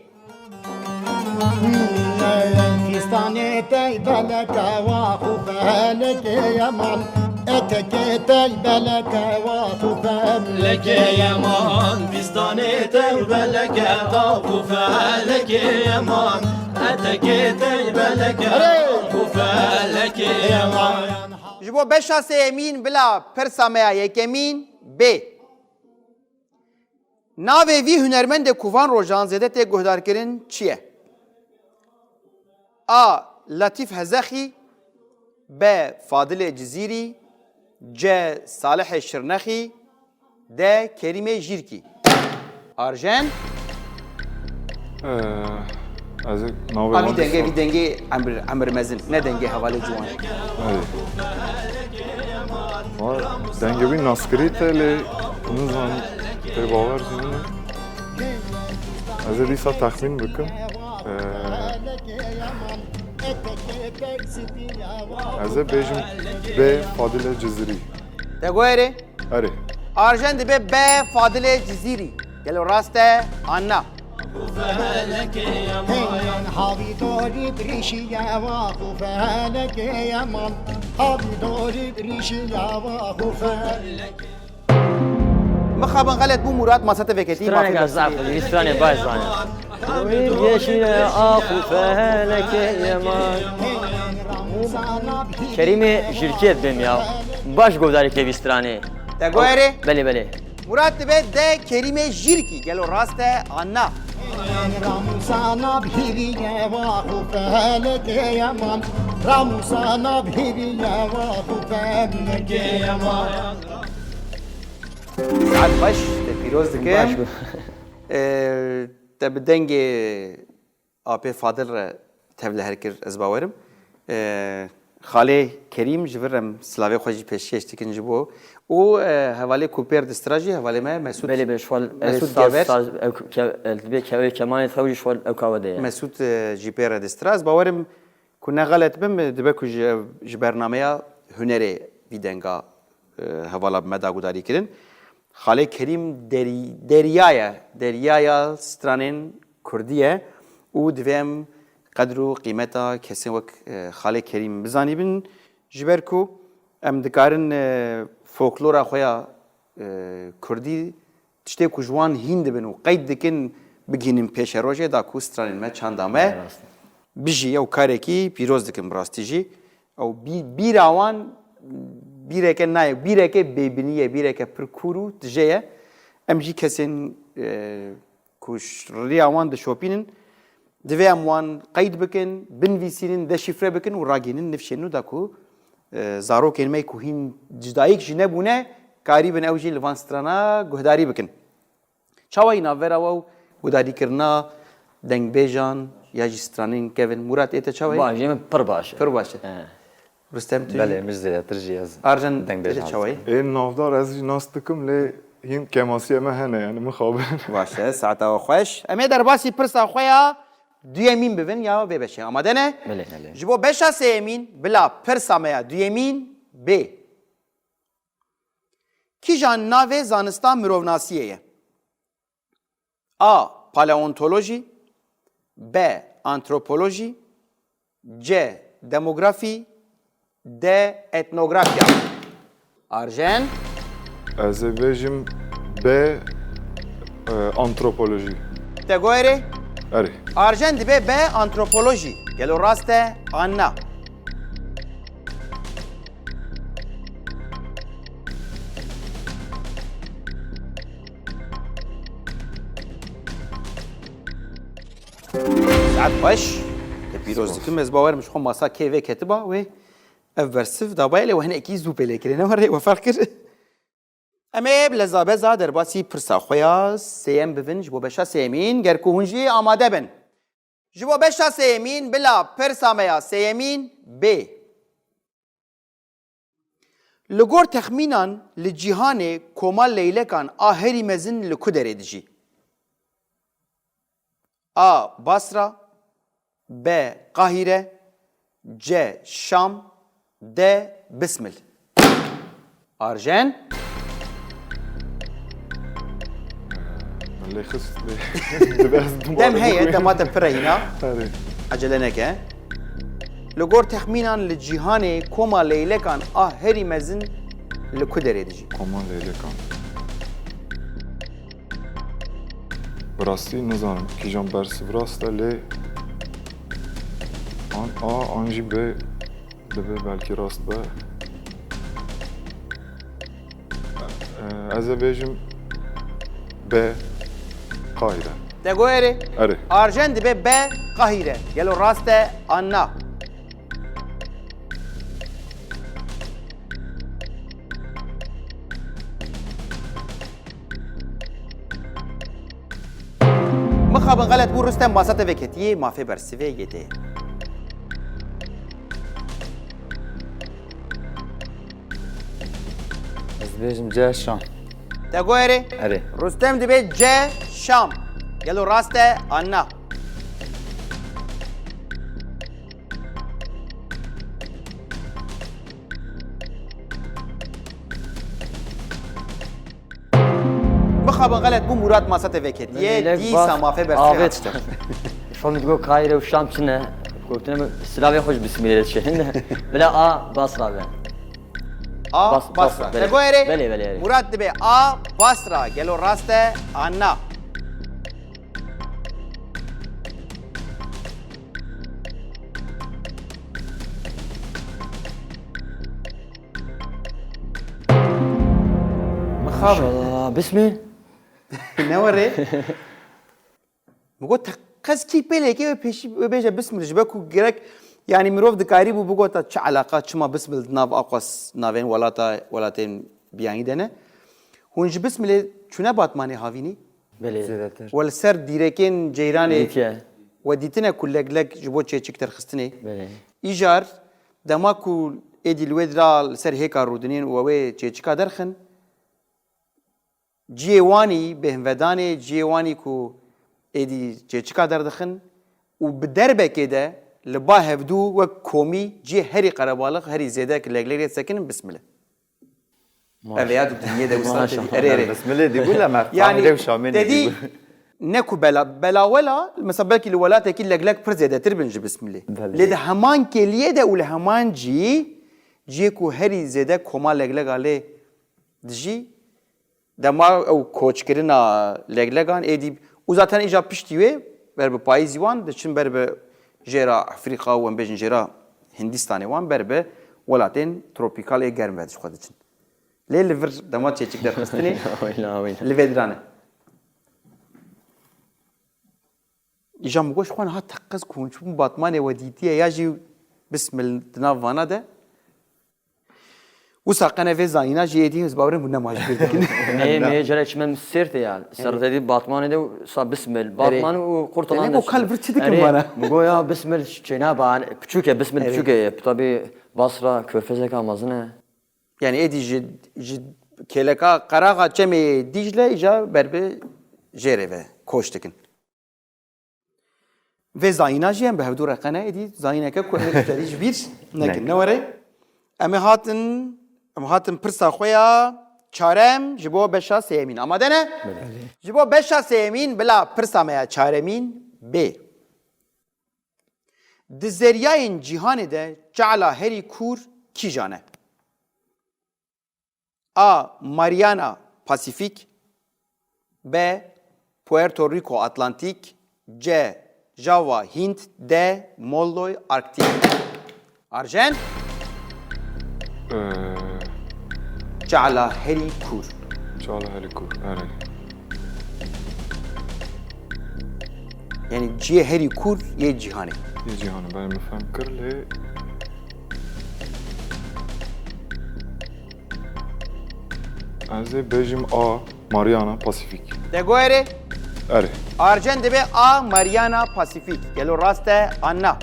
Fistanê tey beleke wax û felekê yeman. Etekê tey beleke wax û felekê yeman. Fistanê tey beleke wax û felekê yeman. Etekê tey beleke Erê! Ku felekê Ji bo beşa sêyemîn bila pirsa me ya yekemîn bê. Navê vî hunermendê ku van rojan zêde tê guhdarkirin çi ye? A. Latîf Hezexî. B. Fadilê Cizîrî. C. Salihê Şirnexî. D. Kerîmê Jîrkî. Arjen. Ee, ez ê navê A vî wan dengê, dîsa- vî dengê emir, emir mezin, ne dengê hevalê ciwan. Hey. Vay, dengê wî naskirî te lê nizan pê bawer jî nîne. Ez ê dîsa texmîn bikim. Ee, ez ê bêjim B. Fadilê Cizirî. Te got erê? Erê. Arjen dibe B. Fadilê Cizîrî. Gelo rast e an na? Hey, havî dorî birîşî ye, va xû felekê ye mal. Havî dorî birîşî ye, va xû felekê. Mixabin xelet bû Murat, masa te veketî. Stranê mafê gazaf, stranê baş zane. Yeşîle ax û felekê ye mal. Kerîmê Jirkê bim ya. Baş godarî kevî stranê. Te goyerê? Belê, belê. Murat dibe de Kerîmê Jirkî. Gelo rast e an na? Ramûsana bihîrî ye, va xû felekê ye mal. Ramûsana bihîrî ye, va xû felekê ye mal. Saet xweş, te pîroz dikim. Baş bû. Ee, te bi dengê Apê Fadil re tevlihev kir, ez bawerim. Ee, Xalê Kerîm ji vir em silavê xwe jî pêşkêş dikin ji bo. Û, e, hevalê ku pêr distira jî hevalê me Mesûd, Belê, belê, ji xwe, Mesûd saz, Gever. Saz, ew ke-, e, dibê kewê kemanê xew jî ji xwe ew kawe de ye. Mesûd, e, jî pê re distira. Ez bawerim ku ne xelet bim, dibe ku ji, ji bernameya hunerê vî denga, e, hevala bi me da gudarî kirin. Xalê Kerîm derî-, derya ye, deryaya stranên kurdî ye û divê em qedr û qîmeta kesên wek, e, Xalê Kerîm bizanîbin. Ji ber ku em dikarin, e, folklora xwe ya, e, kurdî, tiştê ku ji wan hîn dibin û qeyd dikin, bigihînin pêşerojê, da ku stranên me, çanda me bijî. Ew karekî pîroz dikin bi rastî jî. Ew bî-, bîra wan bîreke nayê, bîreke bêbinî ye, bîreke pir kûr û tije ye. Em jî kesên, e, ku ş-, riya wan dişopînin, divê em wan qeyd bikin, binivîsînin, deşîfre bikin û ragihînin nifşên nû da ku, e, zarokên me ku hîn cidayîk jî nebûne, karîbin ew jî li van strana guhdarî bikin. Çawa yî navbera we û gudarîkirina dengbêjan ya jî stranên kevin? Murat, ê te çawa ye? Baş, ê min pir baş e. Pir baş e. He. Rustem, tu jî? Belê, min ji zêdetir jî ez dengbêj hazir dikim. Arjen, ê te çawa ye? Ê navdar ez jî nas dikim, lê hîn kemasiya me hene, yani mixabin. Baş e, saeta we xweş. Em ê derbasî pirsa xwe ya duyemîn bibin ya vê beşê. Amade ne? Belê. Belê. Ji bo beşa sêyemîn, bila pirsa me ya duyemîn bê. Kîjan navê zanista mirovnasiyê ye? A. Paleontolojî. B. Antropolojî. C. Demografî. D. Etnografya. Arjen? Ez ê bêjim B, e, antropolojî. Te goyerê? Erê. Arjen dibe B, antropolojî. Gelo rast e an na? Saet xweş. Te pîroz dikim. Ez bawerim ji xwe masa kê vê ketiba wê ev bersiv dabaye, lê we hinekî zû pê lê kirine, we rê we ferq kir. Em ê bi leza beza derbasî pirsa xwe ya sêyem bibin ji bo beşa sêyemîn, ger ku hûn jî amade bin. Ji bo beşa sêyemîn, bila pirsa me ya sêyemîn bê. Li gor texmînan, li cîhanê koma leylekan a herî mezin li ku derê dijî? A. Basra. B. Qahîre. C. Şam. D. Bismil. Arjen? Min lê xist, lê dibe ez dubare bixwînim. Dem heye, dema te pir e hîna. Erê. Ecele neke. Li gor texmînan, li cîhanê koma leylekan a herî mezin li ku derê dijî? Koma leylekan. Bi rastî nizanim kîjan bersiv rast e, lê an A an jî B dibe, belkî rast be. Ee, ez ê bêjim B, Qahîre. Te goyerê? Erê. Arjen dibe B, Qahîre. Gelo rast e an na? Mixabin xelet bû, Rustem, masa te veketiyê, mafê bersivê yê te ye. Ez dibêjim C, Şam. Te goyerê? Erê. Rustem dibe C, Şam. Gelo rast e an na? Bi Abi xelet bû, Murat masa te veketiye. Lêlek dîsa bas mafe avêt. Bersiya. Şo min digot Kahire û Şam çi ne? Gotine min silavê xwe ji Bismilê re çi ne? Bila A Basra be. A Bas-, Basra. Basra, belê. Te go erê? Belê, belê, erê. Murat dibe A Basra. Gelo rast e an na? Mixabin. Maşallah. Bismî. Ne were? Min got, teqez kî pêleke wê pêşî wê bêje Bismil. Ji ber ku gerek, yanî mirov dikarî bû bigota çi eleqa, çima Bismil di nav aqwas navên welata, welatên biyanî de ne. Hûn ji Bismilê çûne Batmanê havînî? Belê. Zêdetir. We li ser dîrekên ceyranê Dîtiye. We dîtine ku leglek ji bo çêçik derxistinê? Belê. Îcar dema ku êdî li wê dira li ser hêka rûdinên û wê çêçika derxin, cihê wanî bêhnvedanê, cihê wanî ku êdî çêçika derdixin û bi derbekê de li ba hevdû wek komî cihê herî qerebalix, herî zêde ki leglek lê disekinin Bismil e. Maşallah. Ev ya tu dinyê de wisa Maşallah. Erê, erê. Bismilê dîbû le me Yani, Qahire û Şamê te dî, dîbû. Ne ku bela, belawela, mesela belkî li welatekî leglek pir zêdetir bin ji Bismilê. Belê. Lê di heman kêliyê de û li heman cî, ciyê ku herî zêde koma leglega lê dijî, dema ew koçkirina leglegan êdî û zaten îja piştî wê ber bi payîzî wan diçin ber bi jêra Efrîqa û em bêjin jêra Hindistanê wan ber bi welatên tropîkal ê germ ve ji xwe diçin. Lê li vir dema çêçik derxistinê Awîna, awîna. Li vê dirane. Îja min got, ji xwe niha teqez ku hûn çûbûn Batmanê we dîtiye ya jî Bismil di nav vana de. Wisa qene vê zayîna jî êdî ez bawerim hûn nema ji bîr dikin. Nê, nê, cara çi me Sêrtê ya. Ser Evet. Tedî Batmanê de sa Bismil. Erê. Batman û Qurtalan Tenê de bu kal çi-, bir çi dikin Erê, bana? Bu go ya Bismil çêna ba, piçûk e, Bismil Erê. Piçûk e. Tabii Basra körfezeka mezin e. Yani êdî ji, ji kêleka qeraxa çemê Dîcle îca ber bi jêrê ve koç dikin. Vê zayîna jî em bi hevdû re qene êdî zayîneke ku em ê carî ji bîr nekin. Nekin. Ne were? Em ê hatin, em hatin pirsa xwe ya çarem ji bo beşa sêyemîn. Amade ne? Belê. Ji bo beşa sêyemîn bila pirsa me ya çaremîn bê. Di zeryayên cîhanê de çala herî kûr kîjan e? A. Mariana Pasifik. B. Puerto Rico Atlantik. C. Java Hint. D. Molloy Arktik. Arjen? Ee, Çala herî kûr. Çala herî kûr, erê. Yani cihê herî kûr yê cîhanê. Yê cîhanê, belê, min fehm kir, lê ez ê bêjim A, Mariana Pasifik. Te go erê? Erê. Arjen dibe A, Mariana Pasifik. Gelo rast e an na?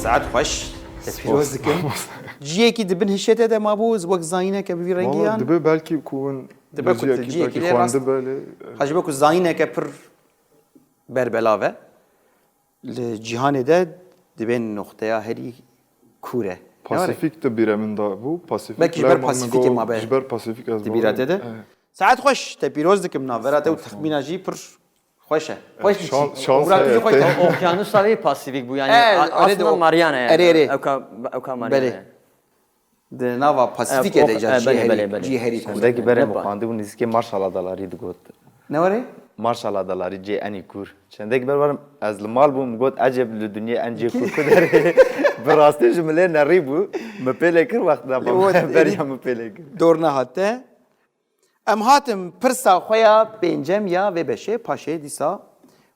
Saet xweş. Te pîroz dikim. Ciyekî di bin hişê te de mabû, wek zayîneke bi vî rengî Valla yan? Dibe belkî ku hûn Dibe ku tu ciyekî ciyekî belkî lê rast xwendibe lê Ha, ji bo ku zayîneke pir berbelav e. Li cîhanê de dibên noxteya herî kûr e. Ne were? Pasifîk di bîre min de bû. Pasifîk Belkî ji ber lewma min Pasifîkê got, mabe ji ber Pasifîk ez di bîra bawerim. Te de. Evet. Saet xweş, te pîroz dikim navbera te û Sağ ol, sağ ol. Texmîna jî pir xweş e. Xweş Şan-, dîçî. şans Obra tu jî heye xweş te. te. Okyanusa vê Pasifîk bû yani. E, A-, erê aslında de o. Mariana yani. Erê, erê. Ewka, ewka Mariana Belê. yani. Di nava Pasifîkê E, de o-, îcar e, cî belê, herî, belê, belê. cî herî Sen kûr. Belki bere Hoppa. Muxandî bû nîzikê Marshall Adalarî digot. Ne were? Marshall Adalarî cê enî kûr. Çendek ber warim ez li mal bûm, got, "Eceb li dinyê en cê kûr ku derê." Bi rastî ji min lê nerî bû. Min pê lê kir, wexta Lê o beriya min pê lê kir. Dor nehate. Em hatin pirsa xwe ya pêncem ya vê beşê, paşê dîsa.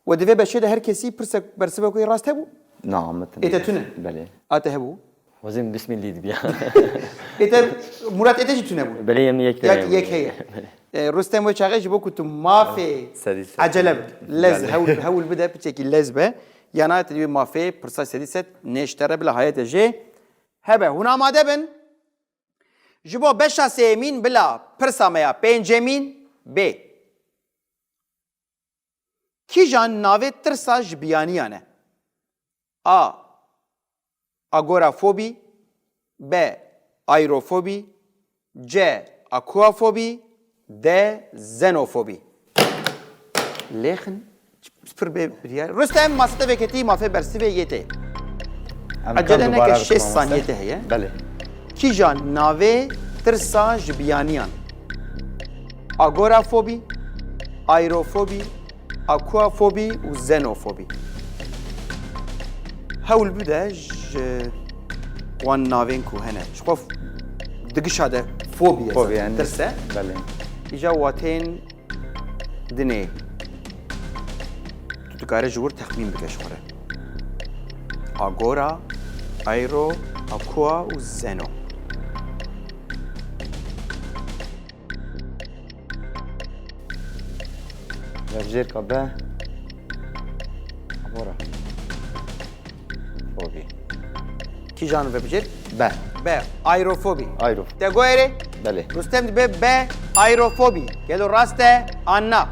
We di vê beşê de her kesî pirsek bersivek wê rast hebû? Na, min Ê te tune? Belê. A te hebû? Wezîn Bismillî dibiya. Ê te, Murat, ê te jî tune bû? Belê, em yek Yek, tane yek bû. heye. E, Rustem wê çaxê ji bo ku tu mafê Sedî sed. Ecele bik. Lez, Belê. hewl, hewl bide, piçekî lez be. Yana te divê mafê pirsa sedî sed nêşte re bila hayete jê hebe. Hûn amade bin? Ji bo beşa sêyemîn bila pirsa me ya pêncemîn bê. Kîjan navê tirsa ji biyaniyan e? A. Agorafobî. B. Ayrofobî. C. Aquafobî. D. Xenofobî. Lêxin pir bê biryar. Rustem, masa te veketî, mafê bersivê yê tê. Em Ecele ka neke, dubara bikim, şêst mamoste. Saniyê te heye. Belê. Kîjan navê tirsa ji biyaniyan? Agorafobî, ayrofobî, aquafobî û xenofobî. Hewl bide ji wan navên ku hene. Ji xwe f-, di gişa de fobî ye Fobî, zaten, yani. Tirs e. Belê. Îja wateyên dinê. Tu dikare ji wir texmîn bike ji xwe re. Agora, aero, aqua û xeno. Vevjêrka B. Agora. Fobî. Kîjan vevjêr? B. B. Aerofobî. Aerof. Te goyerê? Belê. Rustem dibe B. Aerofobî. Gelo rast e an na?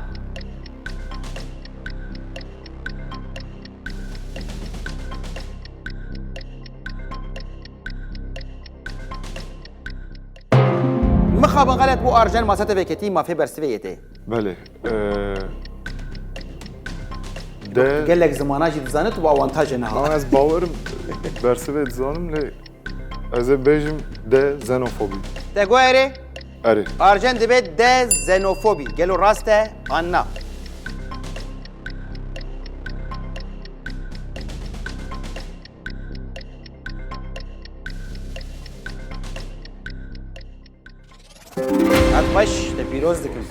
Mixabin xelet bû, Arjen, masa te veketî, mafê bersivê yê tê. Belê. Ee, de Gelek zimana jî dizanit û awantajê niha. Ama ez bawerim bersivê dizanim lê ez ê bêjim de xenofobî. Te goyerê? Erê. Arjen dibe de xenofobî. Gelo rast e an na? Hat baş, te pîroz dikim.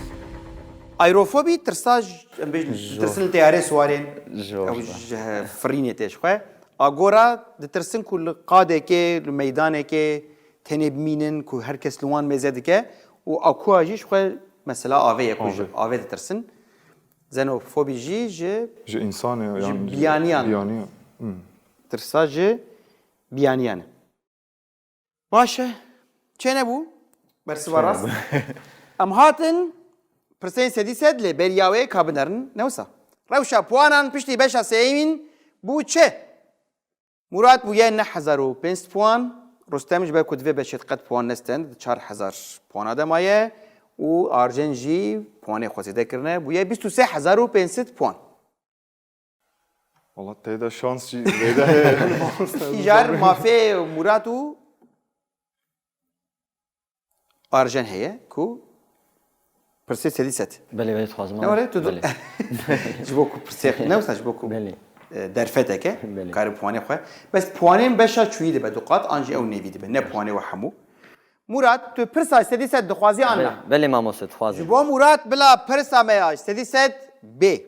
Aerofobî tirsa ji, em bêjin, Ji tirsin li teyarê siwarên. Ji Ew ji firînê tê ji xwe. Agora ditirsin ku li qadekê, li meydanekê tenê bimînin ku her kes li wan mêze dike û aqua jî ji xwe mesela avê ye ku ji Avê. Avê ditirsin. Xenofobî jî ji Ji însanê ji yan biyaniyan. Biyaniyan. Hmm. Tirsa ji biyaniyan e. Baş e. Çênebû. Bersiva rast. Em hatin pirsên sedî sed lê beriya wê ka binerin ne wisa. Rewşa puanan piştî beşa sêyemîn bû çi? Murat bûye neh hezar û pênc sed puan. Rustem ji ber ku divê beşê qet puan nestend, di çar hezar puana de maye û Arjen jî puanê xwe zêde kirine, bûye bîst û sê hezar û pênc sed puan. Valla tê de şans jî zêde heye. Îcar mafê Murat û Arjen heye ku pirsê sedî sed. Belê, belê, dixwazim Ne ama. Were tu du- Belê. Ji bo ku pirsê ne wisa ji bo ku Belê. E, derfeteke Belê. Kare puanê xwe. Bes puanên beşa çûyî dibe du qat an jî ew nêvî dibe. Ne puanê we hemû. Murat, tu pirsa sedî sed dixwazî an na? Belê, belê mamoste, dixwazim. Ji bo Murat bila pirsa me ya sedî sed bê.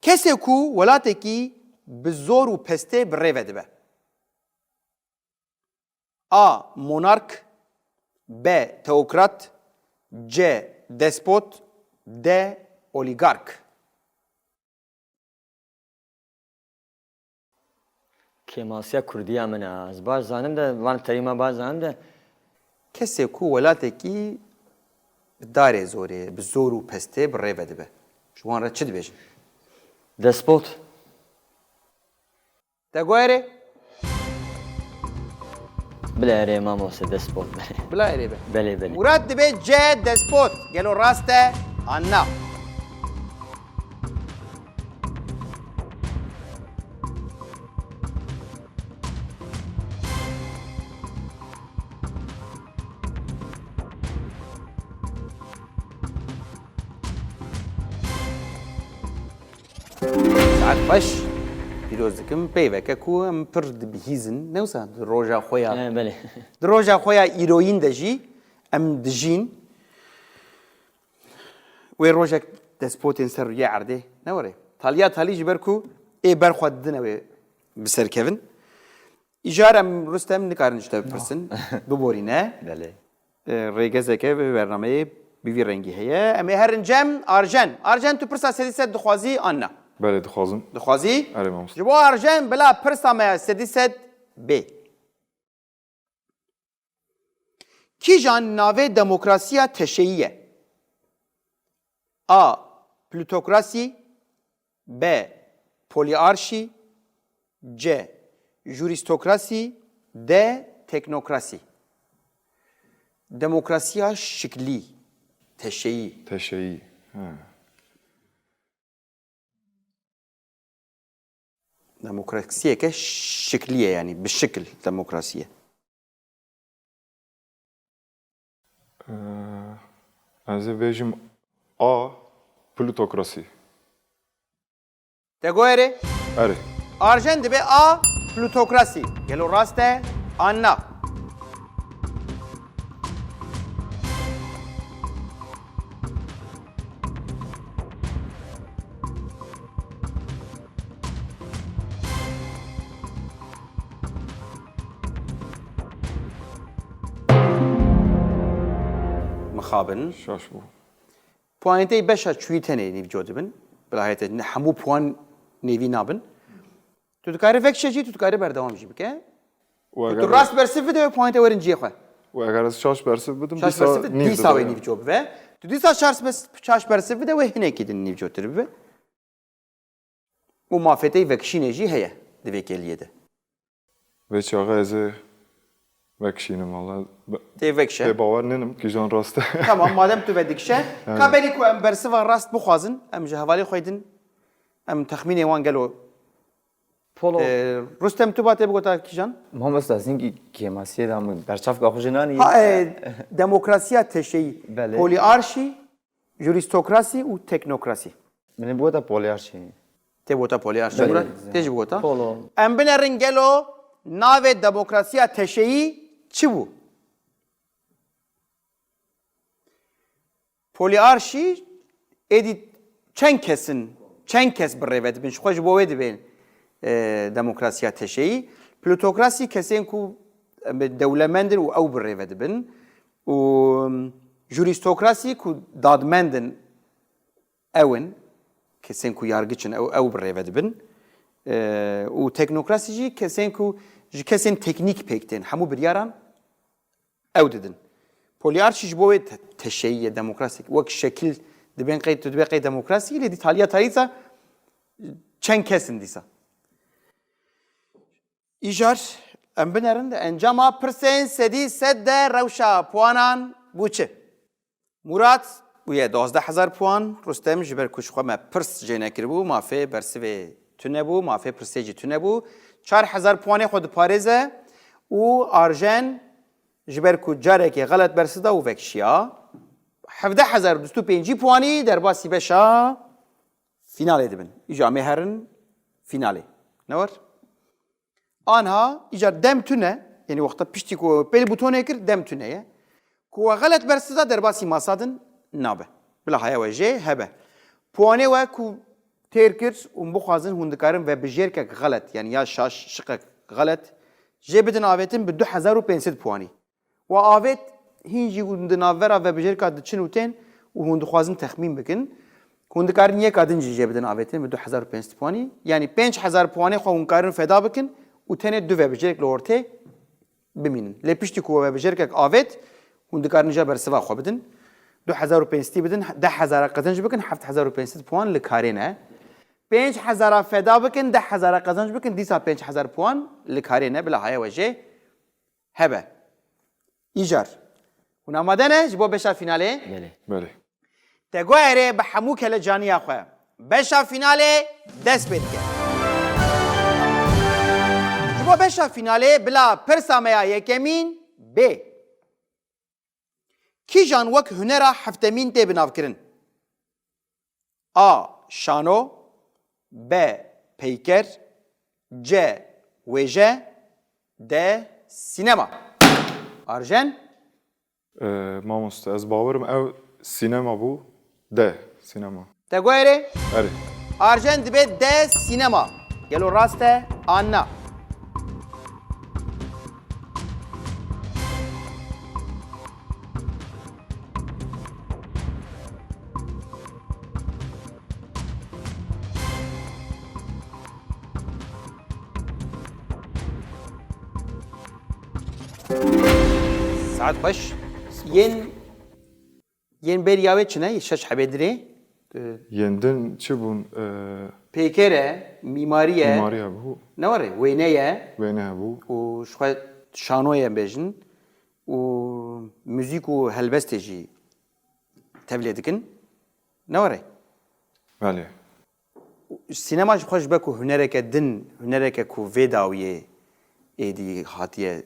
Kesê ku welatekî bi zor û pestê bi rê ve dibe. A. Monark. B. Teokrat. C. Despot. D. Oligark. Kêmasiya kurdiya min e. Ez baş zanim de, van terîma baş zanim de. Kesê ku welatekî bi darê zorê, bi zor û pestê bi rê ve dibe. Ji wan re çi dibêjin? Despot. Te got erê? Bila erê mamoste, despot. Bila erê be. Belê, belê. Murat dibe C, despot. Gelo rast e an na? Saet xweş. Pîroz dikim. Peyveke ku em pir dibihîzin. Ne wisa di roja xwe ya. E, belê. Di roja xwe ya îroyîn de jî em dijîn. Wê rojek destpotên ser rûyê erdê ne were. Taliya talî ji ber ku ê ber xwe didine wê bi ser kevin. Îcar em Rustem nikarin ji te bipirsin. Biborîne. Belê. E, rêgezeke vê bernameyê bi vî rengî heye. Em ê herin cem Arjen. Arjen, tu pirsa sedî sed dixwazî an na? Belê, dixwazim. Dixwazî? Erê, mamoste. Ji bo Arjen bila pirsa me ya sedî sed bê. Kîjan navê demokrasiya teşeyî ye? A. Plutokrasî. B. Polîarşî. C. Jurîstokrasî. D. Teknokrasî. Demokrasiya şiklî, teşeyî. Teşeyî. He. Demokrasiyeke şiklî ye, yanî bi şikil demokrasî ye. Ee, ez ê bêjim A, plutokrasî. Te got erê? Erê. Arjen dibe A, plutokrasî. Gelo rast e an na? Mixabin. Şaş bû. Puanê te yê beşa çûyî tenê nîvco dibin. Bila heye te ne hemû puan nêvî nabin. Tu dikarî vekişe jî, tu dikarî berdewam jî bike. Û Tu, eger tu rast bersiv bide wê puanê te werin cihê xwe. Û eger ez şaş bersiv bidim, Şaş dîsa bersiv bide, nîv dîsa dibe wê ya. Nîvco bibe. Tu dîsa şaş bes-, şaş bersiv bide wê hinekî din nîvcotir bibe. Û mafê te yê vekişînê jî heye di vê kêliyê de. Vê çaxê ez ê vekişînim, valla. Be-, Tê vekişe. Tê bawer nînim, kîjan rast e. Tamam, madem tu vedikişe, Aynen. ka berî ku em bersiva rast bixwazin, em ji hevalê xwe din, em texmînê wan gelo. Polo. Ee, Rustem, tu ba tê bigota kîjan? Mamosta, zingî kêmasiyê de min berçavka xwe jî nanî. Ha, e, demokrasiya teşeyî, Belê. polîarşî, jurîstokrasî û teknokrasî. Min ê bigota polîarşî. Tê bigota polîarşî. Belê. Murat, tê jî bigota. Polo. Em binerin gelo navê demokrasiya teşeyî çi bû? Polîarşî êdî çend kes in, çend kes bi rê ve dibin, ji xwe ji bo wê dibên, e, demokrasiya teşeyî. Plutokrasî kesên ku, em, dewlemend in û ew bi rê ve dibin. Û, em, jurîstokrasî ku dadmend in, ew in, kesên ku yargiç in, ew, ew bi rê ve dibin. E, û teknokrasî jî kesên ku ji kesên teknîk pêk tên, hemû biryaran ew didin. Polîarşî ji bo wê te-, teşeyî ye, demokrasî. Wek şekil dibên qey, tu dibê qey demokrasî, lê dîtaliya tarîsa çend kes in dîsa. Îcar, em binerin de encama pirsên sedî sed de rewşa puanan bû çi? Murat bûye duwazdeh hezar puan, Rustem ji ber ku ji xwe me pirs jê nekiribû, mafê bersivê tune bû, mafê pirsê jî tune bû. Çar hezar puanê xwe diparêze û Arjen ji ber ku carekê xelet bersiv da û vekişiya, hevdeh hezar û du sed û pêncî puanî derbasî beşa fînalê dibin. Îja em ê herin fînalê. Ne war? Anha îcar dem tune, yanî wexta piştî ku pêl butonê kir, dem tune ye. Ku we xelet bersiv da derbasî masa din nabe. Bila haya we jê hebe. Puanê we ku têr kir û bixwazin hûn dikarin vebijêrkek xelet, yanî ya şaş şiqek xelet, jê bidin avêtin bi du hezar û pênc sed puanî. Wa avêt hîn jî hûn di navbera vebijêrka diçin û tên û hûn dixwazin texmîn bikin. Hûn dikarin yeka din jî jê bidin avêtin bi du hezar û pênc sed puanî. Yanî pênc hezar puanê xwe hûn karin feda bikin û tenê du vebijêrek li ortê bimînin. Lê piştî ku we vebijêrkek avêt, hûn dikarin ja bersiva xwe bidin. Du hezar û pênc sedî bidin, deh hezara qezenc bikin, heft hezar û pênc sed puan li karê ne. Pênc hezara feda bikin, deh hezara qezenc bikin, dîsa pênc hezar puan li karê ne. Bila haya we jê hebe. Îcar. Hûn amade ne ji bo beşa fînalê? Belê. Belê. Te got erê, bi hemû kelecaniya xwe beşa fînalê dest pê dike. Ji bo beşa fînalê bila pirsa me ya yekemîn bê. Kîjan wek hunera heftemîn tê binavkirin? A. Şano. B. Peyker. C. Wêje. D. Sînema. Arjen? Ee, mamoste, ez bawerim ew sînema bû. D. Sînema. Te got erê? Erê. Arjen dibe D. Sînema. Gelo rast e an na? Saet xweş. Yên, yên beriya wê çi ne? Şeş hebê dirê. Yên din çi bûn? Ee, Pêker e, mîmarî ye. Mîmarî hebû. Ne were? Wêne ye. Wêne hebû. Û ji xwe şano ye bêjin. Û muzîk û helbestê jî tevlê dikin. Ne were? Belê. Sînema ji xwe ji ber ku hunereke din, hunereke ku vê dawiyê êdî hatiye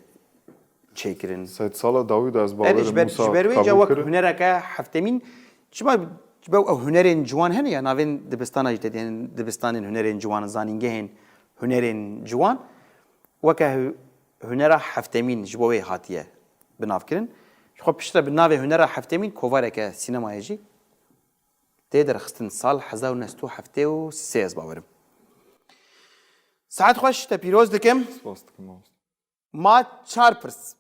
çêkirin. Sedsala dawî de ez Erê bawerim ji ber, wisa ji ber wê ca qebûl wek kirin. Hunereke heftemîn, çima ji ber ew hunerên ciwan hene ya navên dibistanê jî te diyên dibistanên hunerên ciwan, zanîngehên hunerên ciwan, weke hu- hunera heftemîn ji bo wê hatiye binavkirin. Ji xwe piştre bi navê hunera heftemîn kovareke sînemayê jî tê derxistin sal hezar û neh sed û heftê û sê ez bawerim. Saet xweş, te pîroz dikim. Spas dikim, mamoste. Ma çar pirs.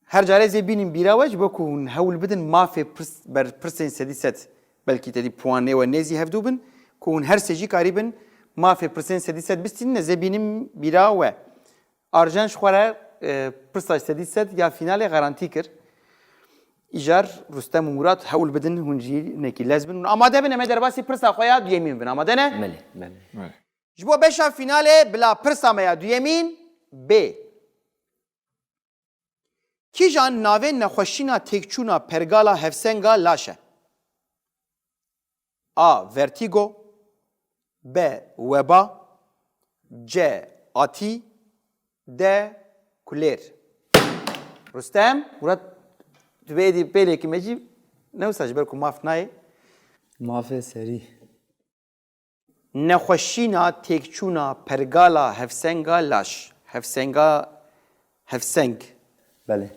Her carê zê bînin bîra we ji bo ku hûn hewl bidin mafê pirs, ber pirsên sedî sed, belkî te dî puanê we nêzî hevdû bin, ku hûn her sê jî karîbin mafê pirsên sedî sed bistînin, ez ê bînim bîra we. Arjen ji xwe re, e, pirsa sedî sed ya fînalê garantî kir. Îcar Rustem û Murat hewl bidin, hûn jî nekî lez bin. Hûn amade bin, em ê derbasî pirsa xwe ya duyemîn bin. Amade ne? Belê, belê. Evet. Ji bo beşa fînalê bila pirsa me ya duyemîn bê. Kîjan navên nexweşîna têkçûna pergala hevsenga laş e? A. Vertigo. B. Weba. C. Atî. D. Kulêr. Rustem, Murat, tu bê êdî pêlêkî me jî ne wisa ji ber ku maf nayê. Mafê serî. Nexweşîna têkçûna pergala hevsenga laş. Hevsenga, hevseng. Belê.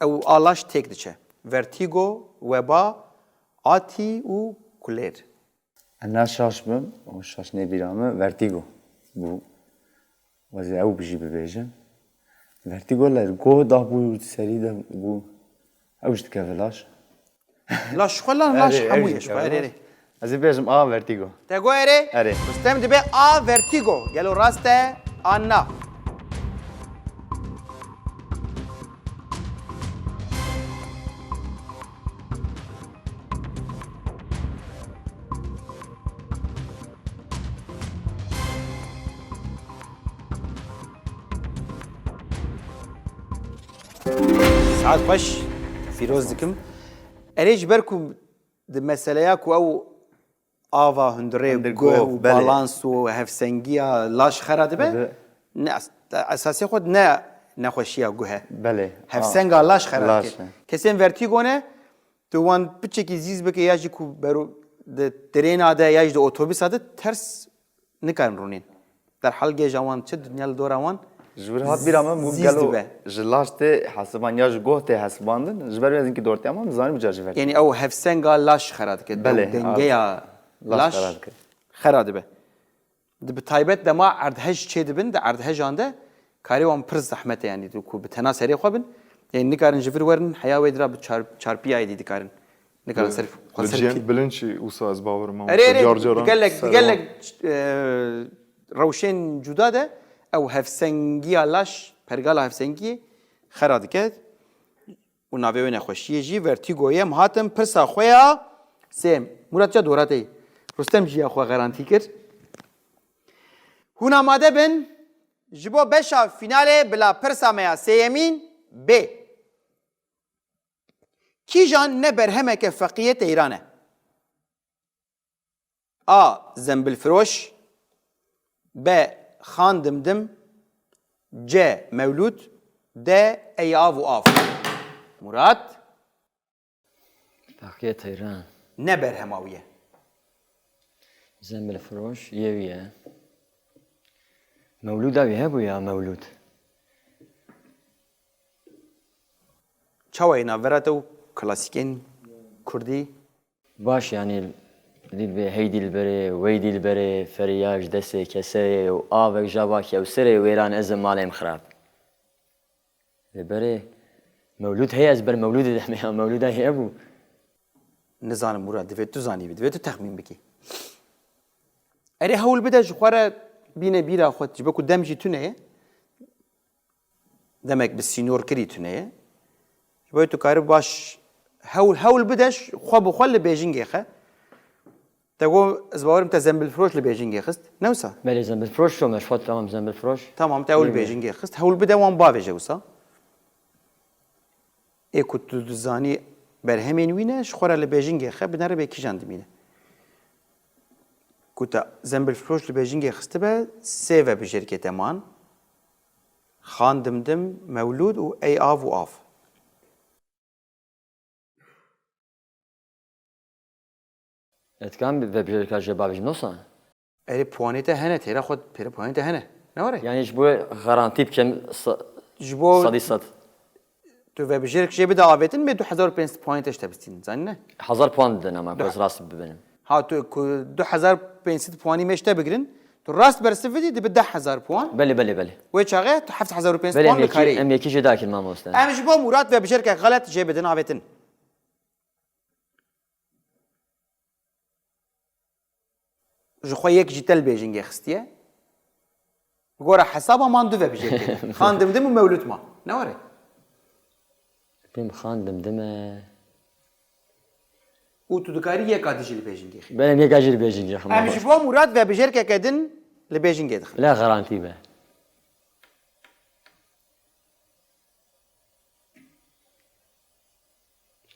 Ew a laş têk diçe. Vertigo, weba, atî û kulêr. Ena şaş bim, o şaş nêbîra min, vertigo bû. Wezî ew bijî bibêjin. Vertigo le goh da bû serî de bû. Ew ji dikeve laş. Laş xwe lan laş hemû ye ji xwe. Erê, erê. Ez ê bêjim A, vertigo. Te got erê? Erê. Rustem dibe A, vertigo. Gelo rast e an na? Saet xweş, pîroz dikim. Erê, ji ber ku di meseleya ku ew ava hundirê Hundir guh guh, û belê. Balans û hevsengiya laş xera dibe, Dibe. ne, esasê xwe ne nexweşiya guh e. Belê. Hevsenga laş xera Laş, dike. he. Kesên vertigo ne, tu wan piçekî zîz bike ya jî ku beru di trêna de ya jî di otobîsa de ters nikarin rûnên. Derhal gêja wan çi dinya li dora wan Ji wir hat bîra min bû zîz gelo dibe. Ji laş tê hesibandin ya ji goh tê hesibandin. Ji ber wê ez hinkî dortê wan dizanim ca ji ver. Yanî ew hevsenga laş xera dike. Belê, Ew dengeya laş laş xera dike. xera dibe. Di bi taybet dema erdhej çê dibin, di erdhejan de karê wan pir zehmet e, yanî tu ku bi tena serê xwe bin, yanî nikarin ji vir werin, heya wê dira bi çar, çarpiya êdî dikarin. Nikarin ser xwe Li ser cihên kî- bilind jî wisa ez bawerim. Erê, erê, Car caran gelek, ser gelek wan- e, rewşên cuda de ew hevsengiya laş, pergala hevsengiyê xera dike û navê wê nexweşiyê jî vertigo ye. Em hatin pirsa xwe ya sêm. Murat, ca dora te yî. Rustem jî ya xwe garantî kir. Hûn amade bin ji bo beşa fînalê bila pirsa me ya sêyemîn bê. Kîjan ne berhemeke feqiyê teyran e? A. Zembilfiroş. B. Xan Dimdim. C. Mewlûd. D. Ey av û av. Murat. Feqiyê teyran. Ne berhema wî ye. Zembilfiroş yê wî ye. Mewlûda wî hebû ya, Mewlûd. Çawa ye navbera te û klasîkên kurdî? Baş, yanî, dilbe-, hey dilberê, wey dilberê, feriya ji destê keseyê û avek jaba kewserê wêran ez ê malê min xirab. Lê berê Mewlûd heye, ez ber Mewlûdê de me ya, Mewlûda heye bû. Nizanim Murat, divê tu zanîbî, divê tu texmîn bikî. Erê hewl bide ji xwe re bîne bîra xwe, ji bo ku dem jî tune ye. Demek bi sînor kirî tune ye. Wê tu karî baş hewl, hewl bide, xwe bi xwe li bêjingê xe. Te got, ez bawerim te zembilfiroş li bêjingê xist. Ne wisa? Belê, zembilfiroş ço me, ji xwe tamam, zembilfiroş. Tamam, te hewl bêjingê xist. Hewl bide wan bavêje wisa. Ê ku tu dizanî berhemên wî ne, ji xwe re li bêjingê xe, binere bê kîjan dimîne. Ku te zembilfiroş li bêjingê xistibe, sê vebijêrkê te man. Xan Dimdim, Mewlûd û Ey Av û Av. Etkam vebijêrka jê bavêjim nosa? Erê, puanê te hene, têra xwe, têra puanê te hene. Ne were? Yani ji bo garantî bikim sa-, Ji bo sedî sed. Tu vebijêrek jê bide avêtin, bê du hezar û pênc sed puanê te ji te bistînin, zanî ne? Hezar puan didin ama, ku ez rast bibinim. Ha, tu ku du hezar pênc sed puanî me ji te bigirin, tu rast bersiv bidî, dibe deh hezar puan. Belê, belê, belê. Wê çaxê tu heft hezar û pênc sed Belê, puan em li yekî, karê yî. Em yekî jê dakir mamoste. Em ji bo Murad vebijêrkek xelet jê bidin avêtin. Ji xwe yek jî te li bêjingê xistiye. Bi gora hesaba man du vebijêrkê. Xan Dimdim û Mewlûd ma. Ne were? Pêm Xan Dimdim e. Û tu dikarî yeka dijî li bêjingê xî. Belê, yeka jî li bêjingê xî. Em ji bo Murad vebijêrkeke din li bêjingê dixin. Bila garantî be.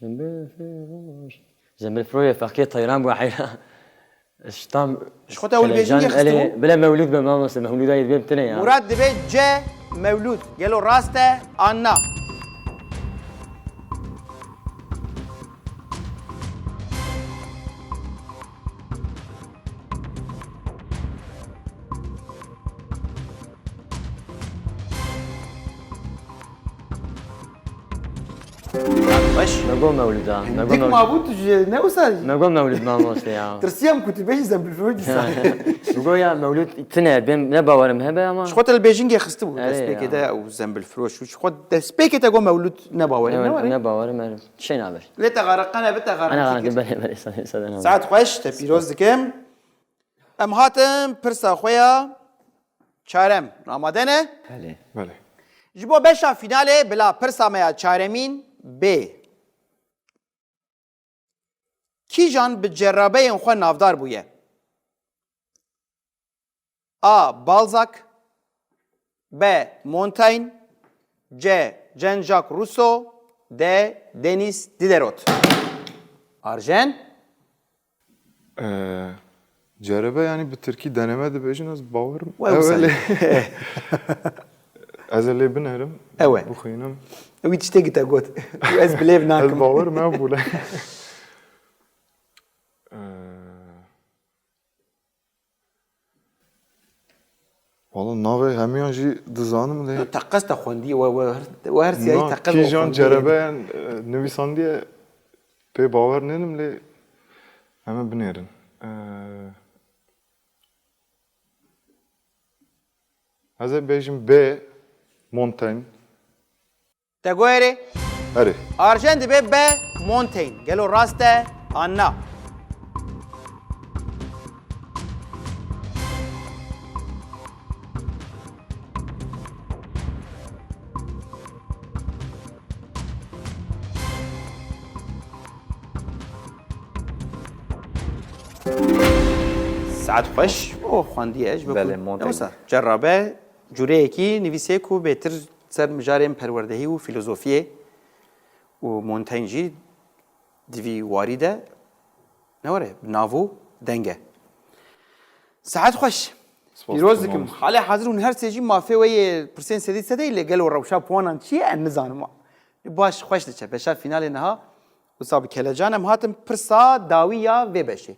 Zembilfiroş. Zembilfiroş, feqê teyran bû heyra. Ji tam Ji xwe te ew li bêjingê xistibû? Bile Mewlûd be, mamoste, Mewlûda yê dibêm tine ya. Murad dibe C Mewlûd. Gelo rast e an na? Xweş. Me got Mewlûd a. Me got Hindik Mewlûd. Mabû tu ji ne wisa jî? Me got Mewlûd mamoste ya. Tirsiyam ku tu bêjî zembilfiroş dîsa. Me got ya Mewlûd tine, bêm ne bawerim hebe ama. Ji xwe te li bêjingê xistibû. Erê ya. Destpêkê de û zembilfiroş û ji xwe destpêkê te got Mewlûd ne bawerim, ne were? Ne bawerim, erê. Çê nabe. Lê te xariqane bi te Ana xariqî xariqî kir. Belê, belê, sade, sade, ne. Saet xweş, te pîroz dikim. Em hatin pirsa xwe ya çarem. Amade ne? Belê. Belê. Ji bo beşa fînalê bila pirsa me ya çaremîn bê. Kîjan bi cerabeyên xwe navdar bûye? A. Balzac, B. Montaigne, C. Jean-Jacques Rousseau, D. Denis Diderot. Arjen? Ee, cerebe, yani bi tirkî deneme dibêjin, ez bawerim. Ew Ew e lê. Ez ê lê binerim, Ew e. Bixwînim. Wî tiştekî te got. Ez bi lêv nakim. Ez bawerim ew bûle. Ee, Wala navê hemiyan jî dizanim lê. Tu teqez te xwendiye, we, we her, we her siyayî Na, teqez kîjan xwendiye. Cerebeyan, e, nivîsandiye pê bawer nênim lê em ê binêrin. E, ez ê bêjim B, Montaigne. Te got erê? Erê. Arjen dibe B, Montaigne. Gelo rast e an na? Saet xweş. O xwendiye ji bo Belê, ku Montaigne. Newsa, cerrabe cureyekî nivîsê ku bêtir ser mijarên perwerdehî û filozofiyê û Montaigne jî di vî warî de ne were, bi nav û deng e. Saet xweş. Spas, Pîroz dikim. Halê hazir hûn her sê jî mafê we yê pirsên sedî sedeyî lê gelo rewşa puanan çi ye, em nizanim. Baş, xweş diçe. Beşa fînalê niha wisa bi kelecan em hatin pirsa dawî ya vê beşê.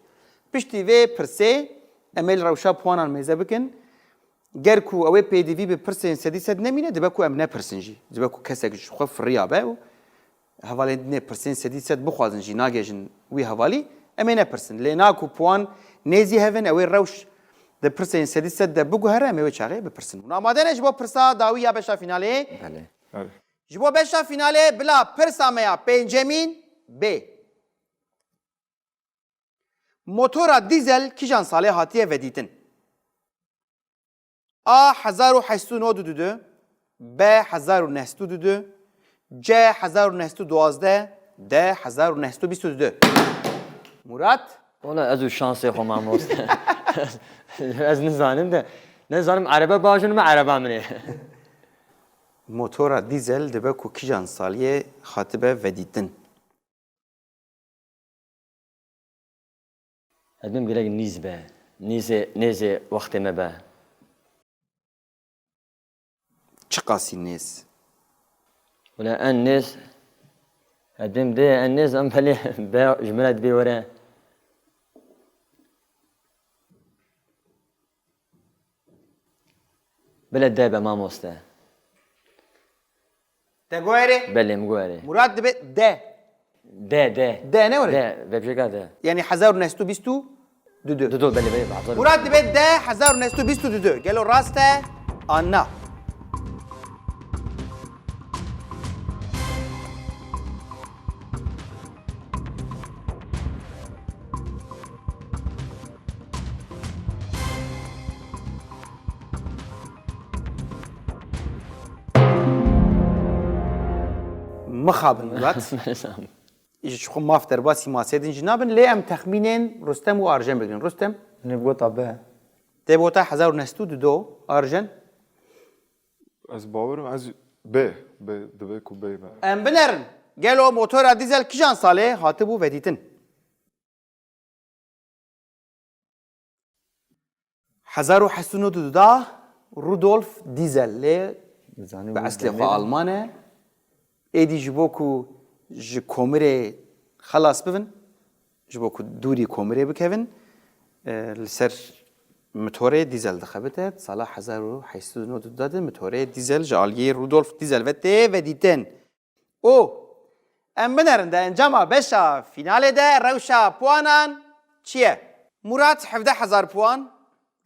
Piştî vê pirsê em ê li rewşa puanan mêze bikin. Ger ku ew ê pêdivî bi pirsên sedî sed nemîne, dibe ku em nepirsin jî. Dibe ku kesek ji xwe firiyabe û hevalên din ê pirsên sedî sed bixwazin jî nagêjin wî hevalî, em ê nepirsin. Lê na ku puan nêzî hev in, ew ê rewş di pirsên sedî sed de biguhere, em ê wê çaxê bipirsin. Hûn amade ne ji bo pirsa dawî ya beşa fînalê? Belê. Belê. Ji bo beşa fînalê bila pirsa me ya pêncemîn bê. Motora dîzel kîjan salê hatiye vedîtin? A hezar û heşt sed û nod û du, B hezar û neh sed û du, C hezar û neh sed û duwazdeh, D hezar û neh sed û bîst û du. Murat? Wala ez û şansê xwe mamoste. Ez nizanim de. Nizanim erebe bajin me ereba min ê. Motora dîzel dibe ku kîjan saliyê hatibe vedîtin? Edim gelek nîz be. Nîzê, nêzê wextê me be. Çiqasî nêz? Wala en nêz, edim dê en nêz em belê be ji min re dibê were. Bile de be mamoste. Te guherê? Belê, min guherê. Murat dibe de. De, de. De ne were? De, vebjêka de. Yani hezar û neh sed û bîst û du. Dudu, belê, belê. Murat dibe de hezar û neh sed û bîst û du. Gelo rast e? Anna. Mixabin Murat. Ji xwe maf derbasî masê din jî nabin, lê em texmînên Rustem û Arjen bigirin. Rustem? Nê gota be. Te gota hezar û neh sed û du do, Arjen? Ez bawerim ez bê, bê, dibe ku bê be. Em binerin. Gelo motora dîzel kijan salê hatibû vedîtin? Hezar û heşt sed û nod û du da Rudolf Diesel lê bi eslê xwe Alman e. Êdî ji bo ku ji komirê xelas bibin, ji bo ku dûrî komirê bikevin, e, li ser motorê dîzel dixebite. Sala hezar û heşt sed û nod û du de motorê dîzel ji aliyê Rudolf Diesel ve tê vedîtin. Û em binerin de encama beşa finalê de rewşa puanan çi ye? Murat hevdeh hezar puan,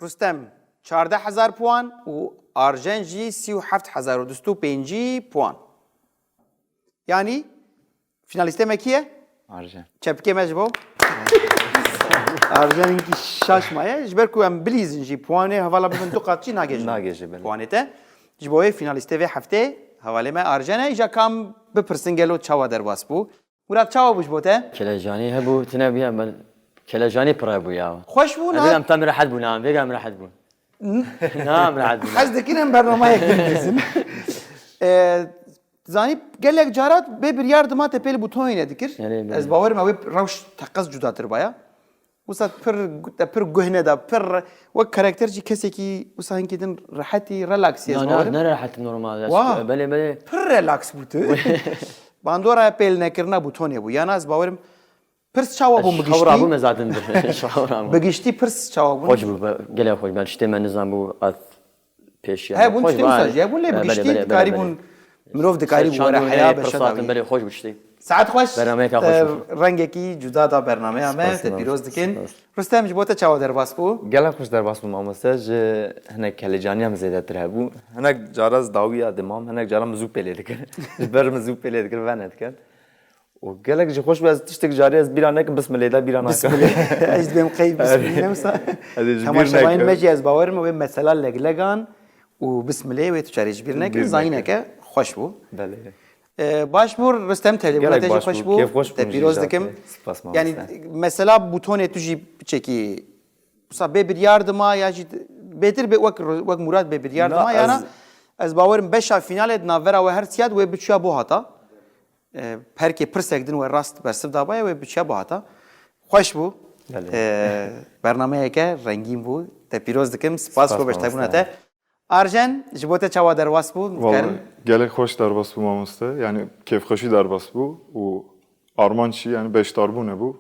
Rustem çardeh hezar puan û Arjen jî sî û heft hezar û du sed û pêncî puan. Yanî finalîstê me kî ye? Arjen. Çepikê me ji bo. Arjen hinkî şaş maye. Ji ber ku em bilîzin jî puanê hevala bibin du qat jî nagêjin. Nagêje, belê. Puanê te. Ji bo wê finalîstê vê heftê hevalê me Arjen e. Îja kam bipirsin gelo çawa derbas bû? Murat, çawa bû ji bo te? Kelejanî hebû, tune bûye, ben kelejanî pir hebû ya. Xweş bû, na? Em tam rehet bûn, na, vêga em rehet bûn. Na, em rehet bûn. Hez dikin em bernameyek bidizin. Ee, zanî gelek cara bê biryar dima te pêl bûtonê dikir. Erê, belê. Ez bawerim ew ê rewş teqez cudatir baya. Wisa pir, te pir guh neda, pir wek karakter jî kesekî wisa hinkî din rehetî, relaxî ez bawerim. Na, na, ne rehet normal ya. Wa. Belê, belê. Pir relax bû tu. Bandora pêl nekirina bûtonê bû. Yana ez bawerim pirs çawa bûn bi giştî? Şewra bû me zaten bir. Şewra bû. Bi giştî pirs çawa bûn? Xweş bû, be-, gelek xweş. Ben tiştê me nizan bû, at pêşiya. He, bûn tiştê wisa jî hebûn, lê bi giştî dikarîbûn, mirov dikarîbû were heya beşa dawî. Belê, xweş bû tiştê. Saet xweş. Bernameyeka xweş bû. Te rengekî cuda da bernameya me, te pîroz dikin. Rustem, ji bo te çawa derbas bû? Gelek xweş derbas bû mamoste, ji hinek kelecaniya min zêdetir hebû. Hinek cara ez dawî ya dimam, hinek cara min zû pêlê dikir. Ji ber min zû pêlê dikir, venediket. û gelek jî xweş bû, ez tiştek carî ez bîra nekim, bismilê de bîra nakim. Bismilê. Ez dibêm qey bismilê ne wisa. Ez ê ji bîr nekim. Temaşevanên me jî ez bawerim wê mesela leglegan û bismilê wê tu carî ji bîr nekin, zayîneke xweş bû. Belê. Ee, baş bû, Rustem, tevlîbûna te jî xweş bû. Kêf xweş bû. Te pîroz dikim. Spas mamoste. Yani mesela bûtonê tu jî piçekî wisa bê biryar dima ya jî bêtir bê wek, wek Murat bê biryar dima, yana ez bawerim beşa finalê di navbera we her siyad wê biçûya bo hata. E, perkê pirsek din we rast bersiv dabaye, wê biçiya bihata. Xweş bû. Belê. E, bernameyeke rengîn bû. Te pîroz dikim. Spas bo beşdarbûna te. Arjen, ji bo te çawa derbas bû? Wala, gelek xweş derbas bû mamoste. Yani kêfxweşî derbas bû û armanc jî yani beşdarbûne bû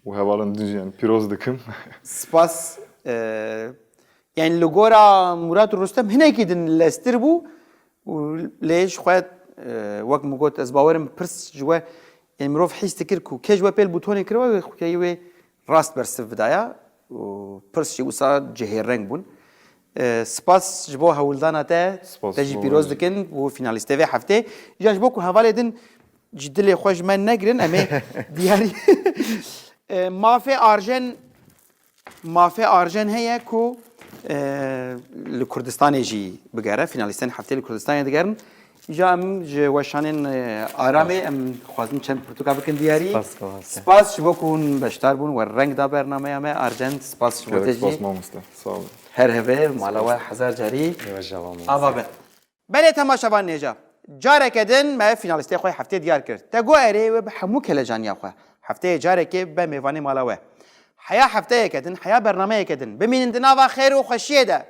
û hevalên din jî yani pîroz dikim. Spas. E, Yani li gora Murat û Rustem hinekî din leztir bû û lê ji xwe, e, wek min got, ez bawerim pirs ji we, yani mirov hîs dikir ku kê ji we pêl bûtonê kiriwe, wê xwekeyê wê rast bersiv bidaya û pirs jî wisa cihêreng bûn. E, spas ji bo hewldana te, te jî pîroz dikin û finalîstê vê heftê. Îja ji bo ku hevalê din ji dilê xwe ji me negirin, em ê diyarî, e, mafê Arjen Mafê Arjen heye ku, e, li Kurdistanê jî bigere, finalîstên heftê li Kurdistanê digerin. Îja em ji weşanên e, Aramê em dixwazin çend pirtûka bikin diyarî. Spas, spas. Spas ji bo ku hûn beşdar bûn we reng da bernameya me. Arjen, spas ji bo te Gelek spas jî. Mamoste. Sağ olun. Her heve mala we hezar carî. Êvaja mamoste. Ava be. Belê temaşevan nêja. Careke din me finalistê xwe heftê diyar kir. Te got erê wê bi hemû kelejaniya xwe. Hefteyê carekê be mêvanê mala we. Heya hefteyeke din, heya bernameyeke din. Bimînin di nava xêr û xweşiyê de.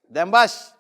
Dem baş.